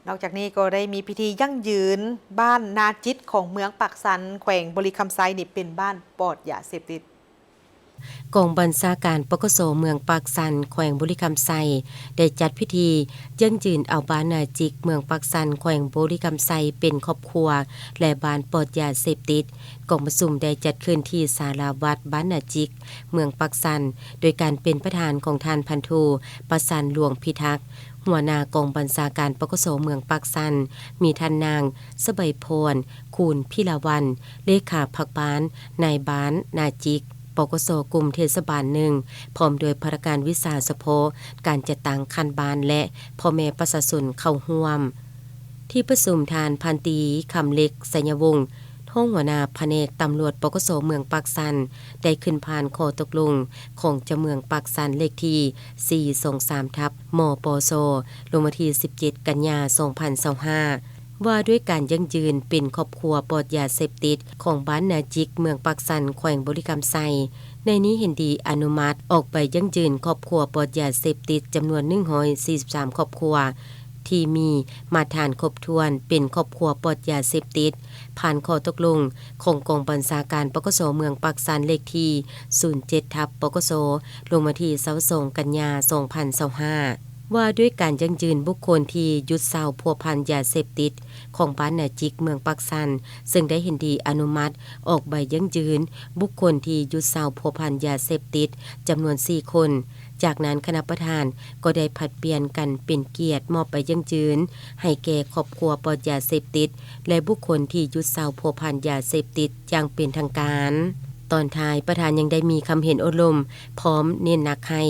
ນອກຈາກນີ້ກໍໄດ້ມີພິທີຢັ້ງຢືນບ້ານນາຈິກຂອງເມືອງປາກຊັນ ແຂວງບໍລິຄຳໄຊນີ້ເປັນບ້ານປອດຢາເສບຕິດ. ກອງບັນຊາການ ປກສ ເມືອງປາກຊັນ ແຂວງບໍລິຄຳໄຊ ໄດ້ຈັດພິທີຢັ້ງຢືນເອົາບ້ານນາຈິກ ເມືອງປາກຊັນ ແຂວງບໍລິຄຳໄຊ ເປັນຄອບຄົວ ແລະ ບ້ານປອດຢາເສບຕິດ. ກອງປະຊຸມໄດ້ຈັດຂຶ້ນທີ່ສາລາວັດບ້ານນາຈິກ ເມືອງປາກຊັນ ໂດຍການເປັນປະທານຂອງທ່ານພັນໂທ ປະສັນ ຫຼວງພິທັກ ຫົວໜ້າກອງບັນຊາການ ປກສ ເມືອງປາກຊັນ, ມີທ່ານນາງ ສະໄບພອນ ຄູນພິລາວັນ ເລຂາພັກບ້ານ, ນາຍບ້ານນາຈິກ ປກສ ກຸ່ມເທດສະບານໜຶ່ງ ພ້ອມດ້ວຍພະນັກງານວິຊາສະເພາະ, ການຈັດຕັ້ງຂັ້ນບ້ານ ແລະ ພໍ່ແມ່ປະຊາຊົນເຂົ້າຮ່ວມ. ທີ່ປະຊຸມ ທ່ານພັນຕີ ຄຳເລັກ ໄຊຍະວົງ ຮອງຫົວໜ້າພະແນກຕຳຫຼວດ ປກສ ເມືອງປາກຊັນ ໄດ້ຂຶ້ນຜ່ານຂໍ້ຕົກລົງຂອງເຈົ້າເມືອງປາກຊັນ ເລກທີສີ່ສອງສາມ ທັບ ມປສ ລົງວັນທີສິບເຈັດ ກັນຍາ ສອງພັນຊາວຫ້າ ວ່າດ້ວຍການຢັ້ງຢືນເປັນຄອບຄົວປອດຢາເສບຕິດຂອງບ້ານນາຈິກ ເມືອງປາກຊັນ ແຂວງບໍລິຄຳໄຊ. ໃນນີ້ເຫັນດີອະນຸມັດອອກໃບຢັ້ງຢືນຄອບຄົວປອດຢາເສບຕິດຈຳນວນໜຶ່ງຮ້ອຍສີ່ສິບສາມຄອບຄົວ ທີ່ມີມາດຖານຄົບຖ້ວນເປັນຄອບຄົວປອດຢາເສບຕິດ ຜ່ານຂໍ້ຕົກລົງຂອງກອງບັນຊາການ ປກສ ເມືອງປາກຊັນ ເລກທີສູນເຈັດ ທັບ ປກສ ລົງວັນທີຊາວສອງ ກັນຍາ ສອງພັນຊາວຫ້າ ວ່າດ້ວຍການຢັ້ງຢືນບຸກຄົນທີ່ຢຸດເຊົາພົວພັນຢາເສບຕິດຂອງບ້ານນາຈິກ ເມືອງປາກຊັນ ເຊິ່ງໄດ້ເຫັນດີອະນຸມັດອອກໃບຢັ້ງຢືນບຸກຄົນທີ່ຢຸດເຊົາພົວພັນຢາເສບຕິດຈຳນວນສີ່ຄົນ. ຈາກນັ້ນຄະນະປະທານກໍໄດ້ຜັດປ່ຽນກັນເປັນກຽດມອບໃບຢັ້ງຢືນໃຫ້ແກ່ຄອບຄົວປອດຢາເສບຕິດ ແລະ ບຸກຄົນທີ່ຢຸດເຊົາພົວພັນຢາເສບຕິດຢ່າງເປັນທາງການ. ຕອນທ້າຍ, ປະທານຍັງໄດ້ມີຄຳເຫັນອົບຮົມ ພ້ອມເນັ້ນໜັກໃຫ້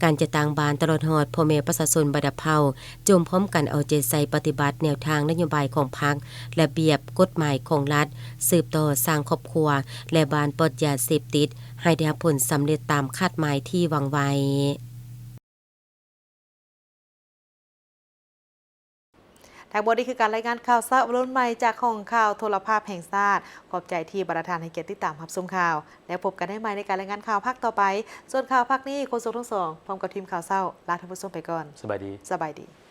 ການຈັດຕັ້ງບ້ານ ຕະຫຼອດຮອດພໍ່ແມ່ປະຊາຊົນບັນດາເຜົ່າ ຈົ່ງພ້ອມກັນເອົາໃຈໃສ່ປະຕິບັດແນວທາງນະໂຍບາຍຂອງພັກ, ລະບຽບກົດໝາຍຂອງລັດ, ສືບຕໍ່ສ້າງຄອບຄົວ ແລະ ບ້ານປອດຢາເສບຕິດ ໃຫ້ໄດ້ຮັບຜົນສຳເລັດຕາມຄາດໝາຍທີ່ຫວັງໄວ້. ທັງໝົດນີ້ຄືການລາຍງານຂ່າວເຊົ້າອາລຸນໃໝ່ ຈາກຫ້ອງຂ່າວໂທລະພາບແຫ່ງຊາດ. ຂອບໃຈທີ່ບັນດາທ່ານໃຫ້ກຽດຕິດຕາມຮັບຊົມຂ່າວ ແລ້ວພົບກັນໄດ້ໃໝ່ໃນການລາຍງານຂ່າວພາກຕໍ່ໄປ. ສ່ວນຂ່າວພາກນີ້ ໂຄສົກທັງສອງ ພ້ອມກັບທີມຂ່າວເຊົ້າ ລາທ່ານຜູ້ຊົມໄປກ່ອນ. ສະບາຍດີ. ສະບາຍດີ.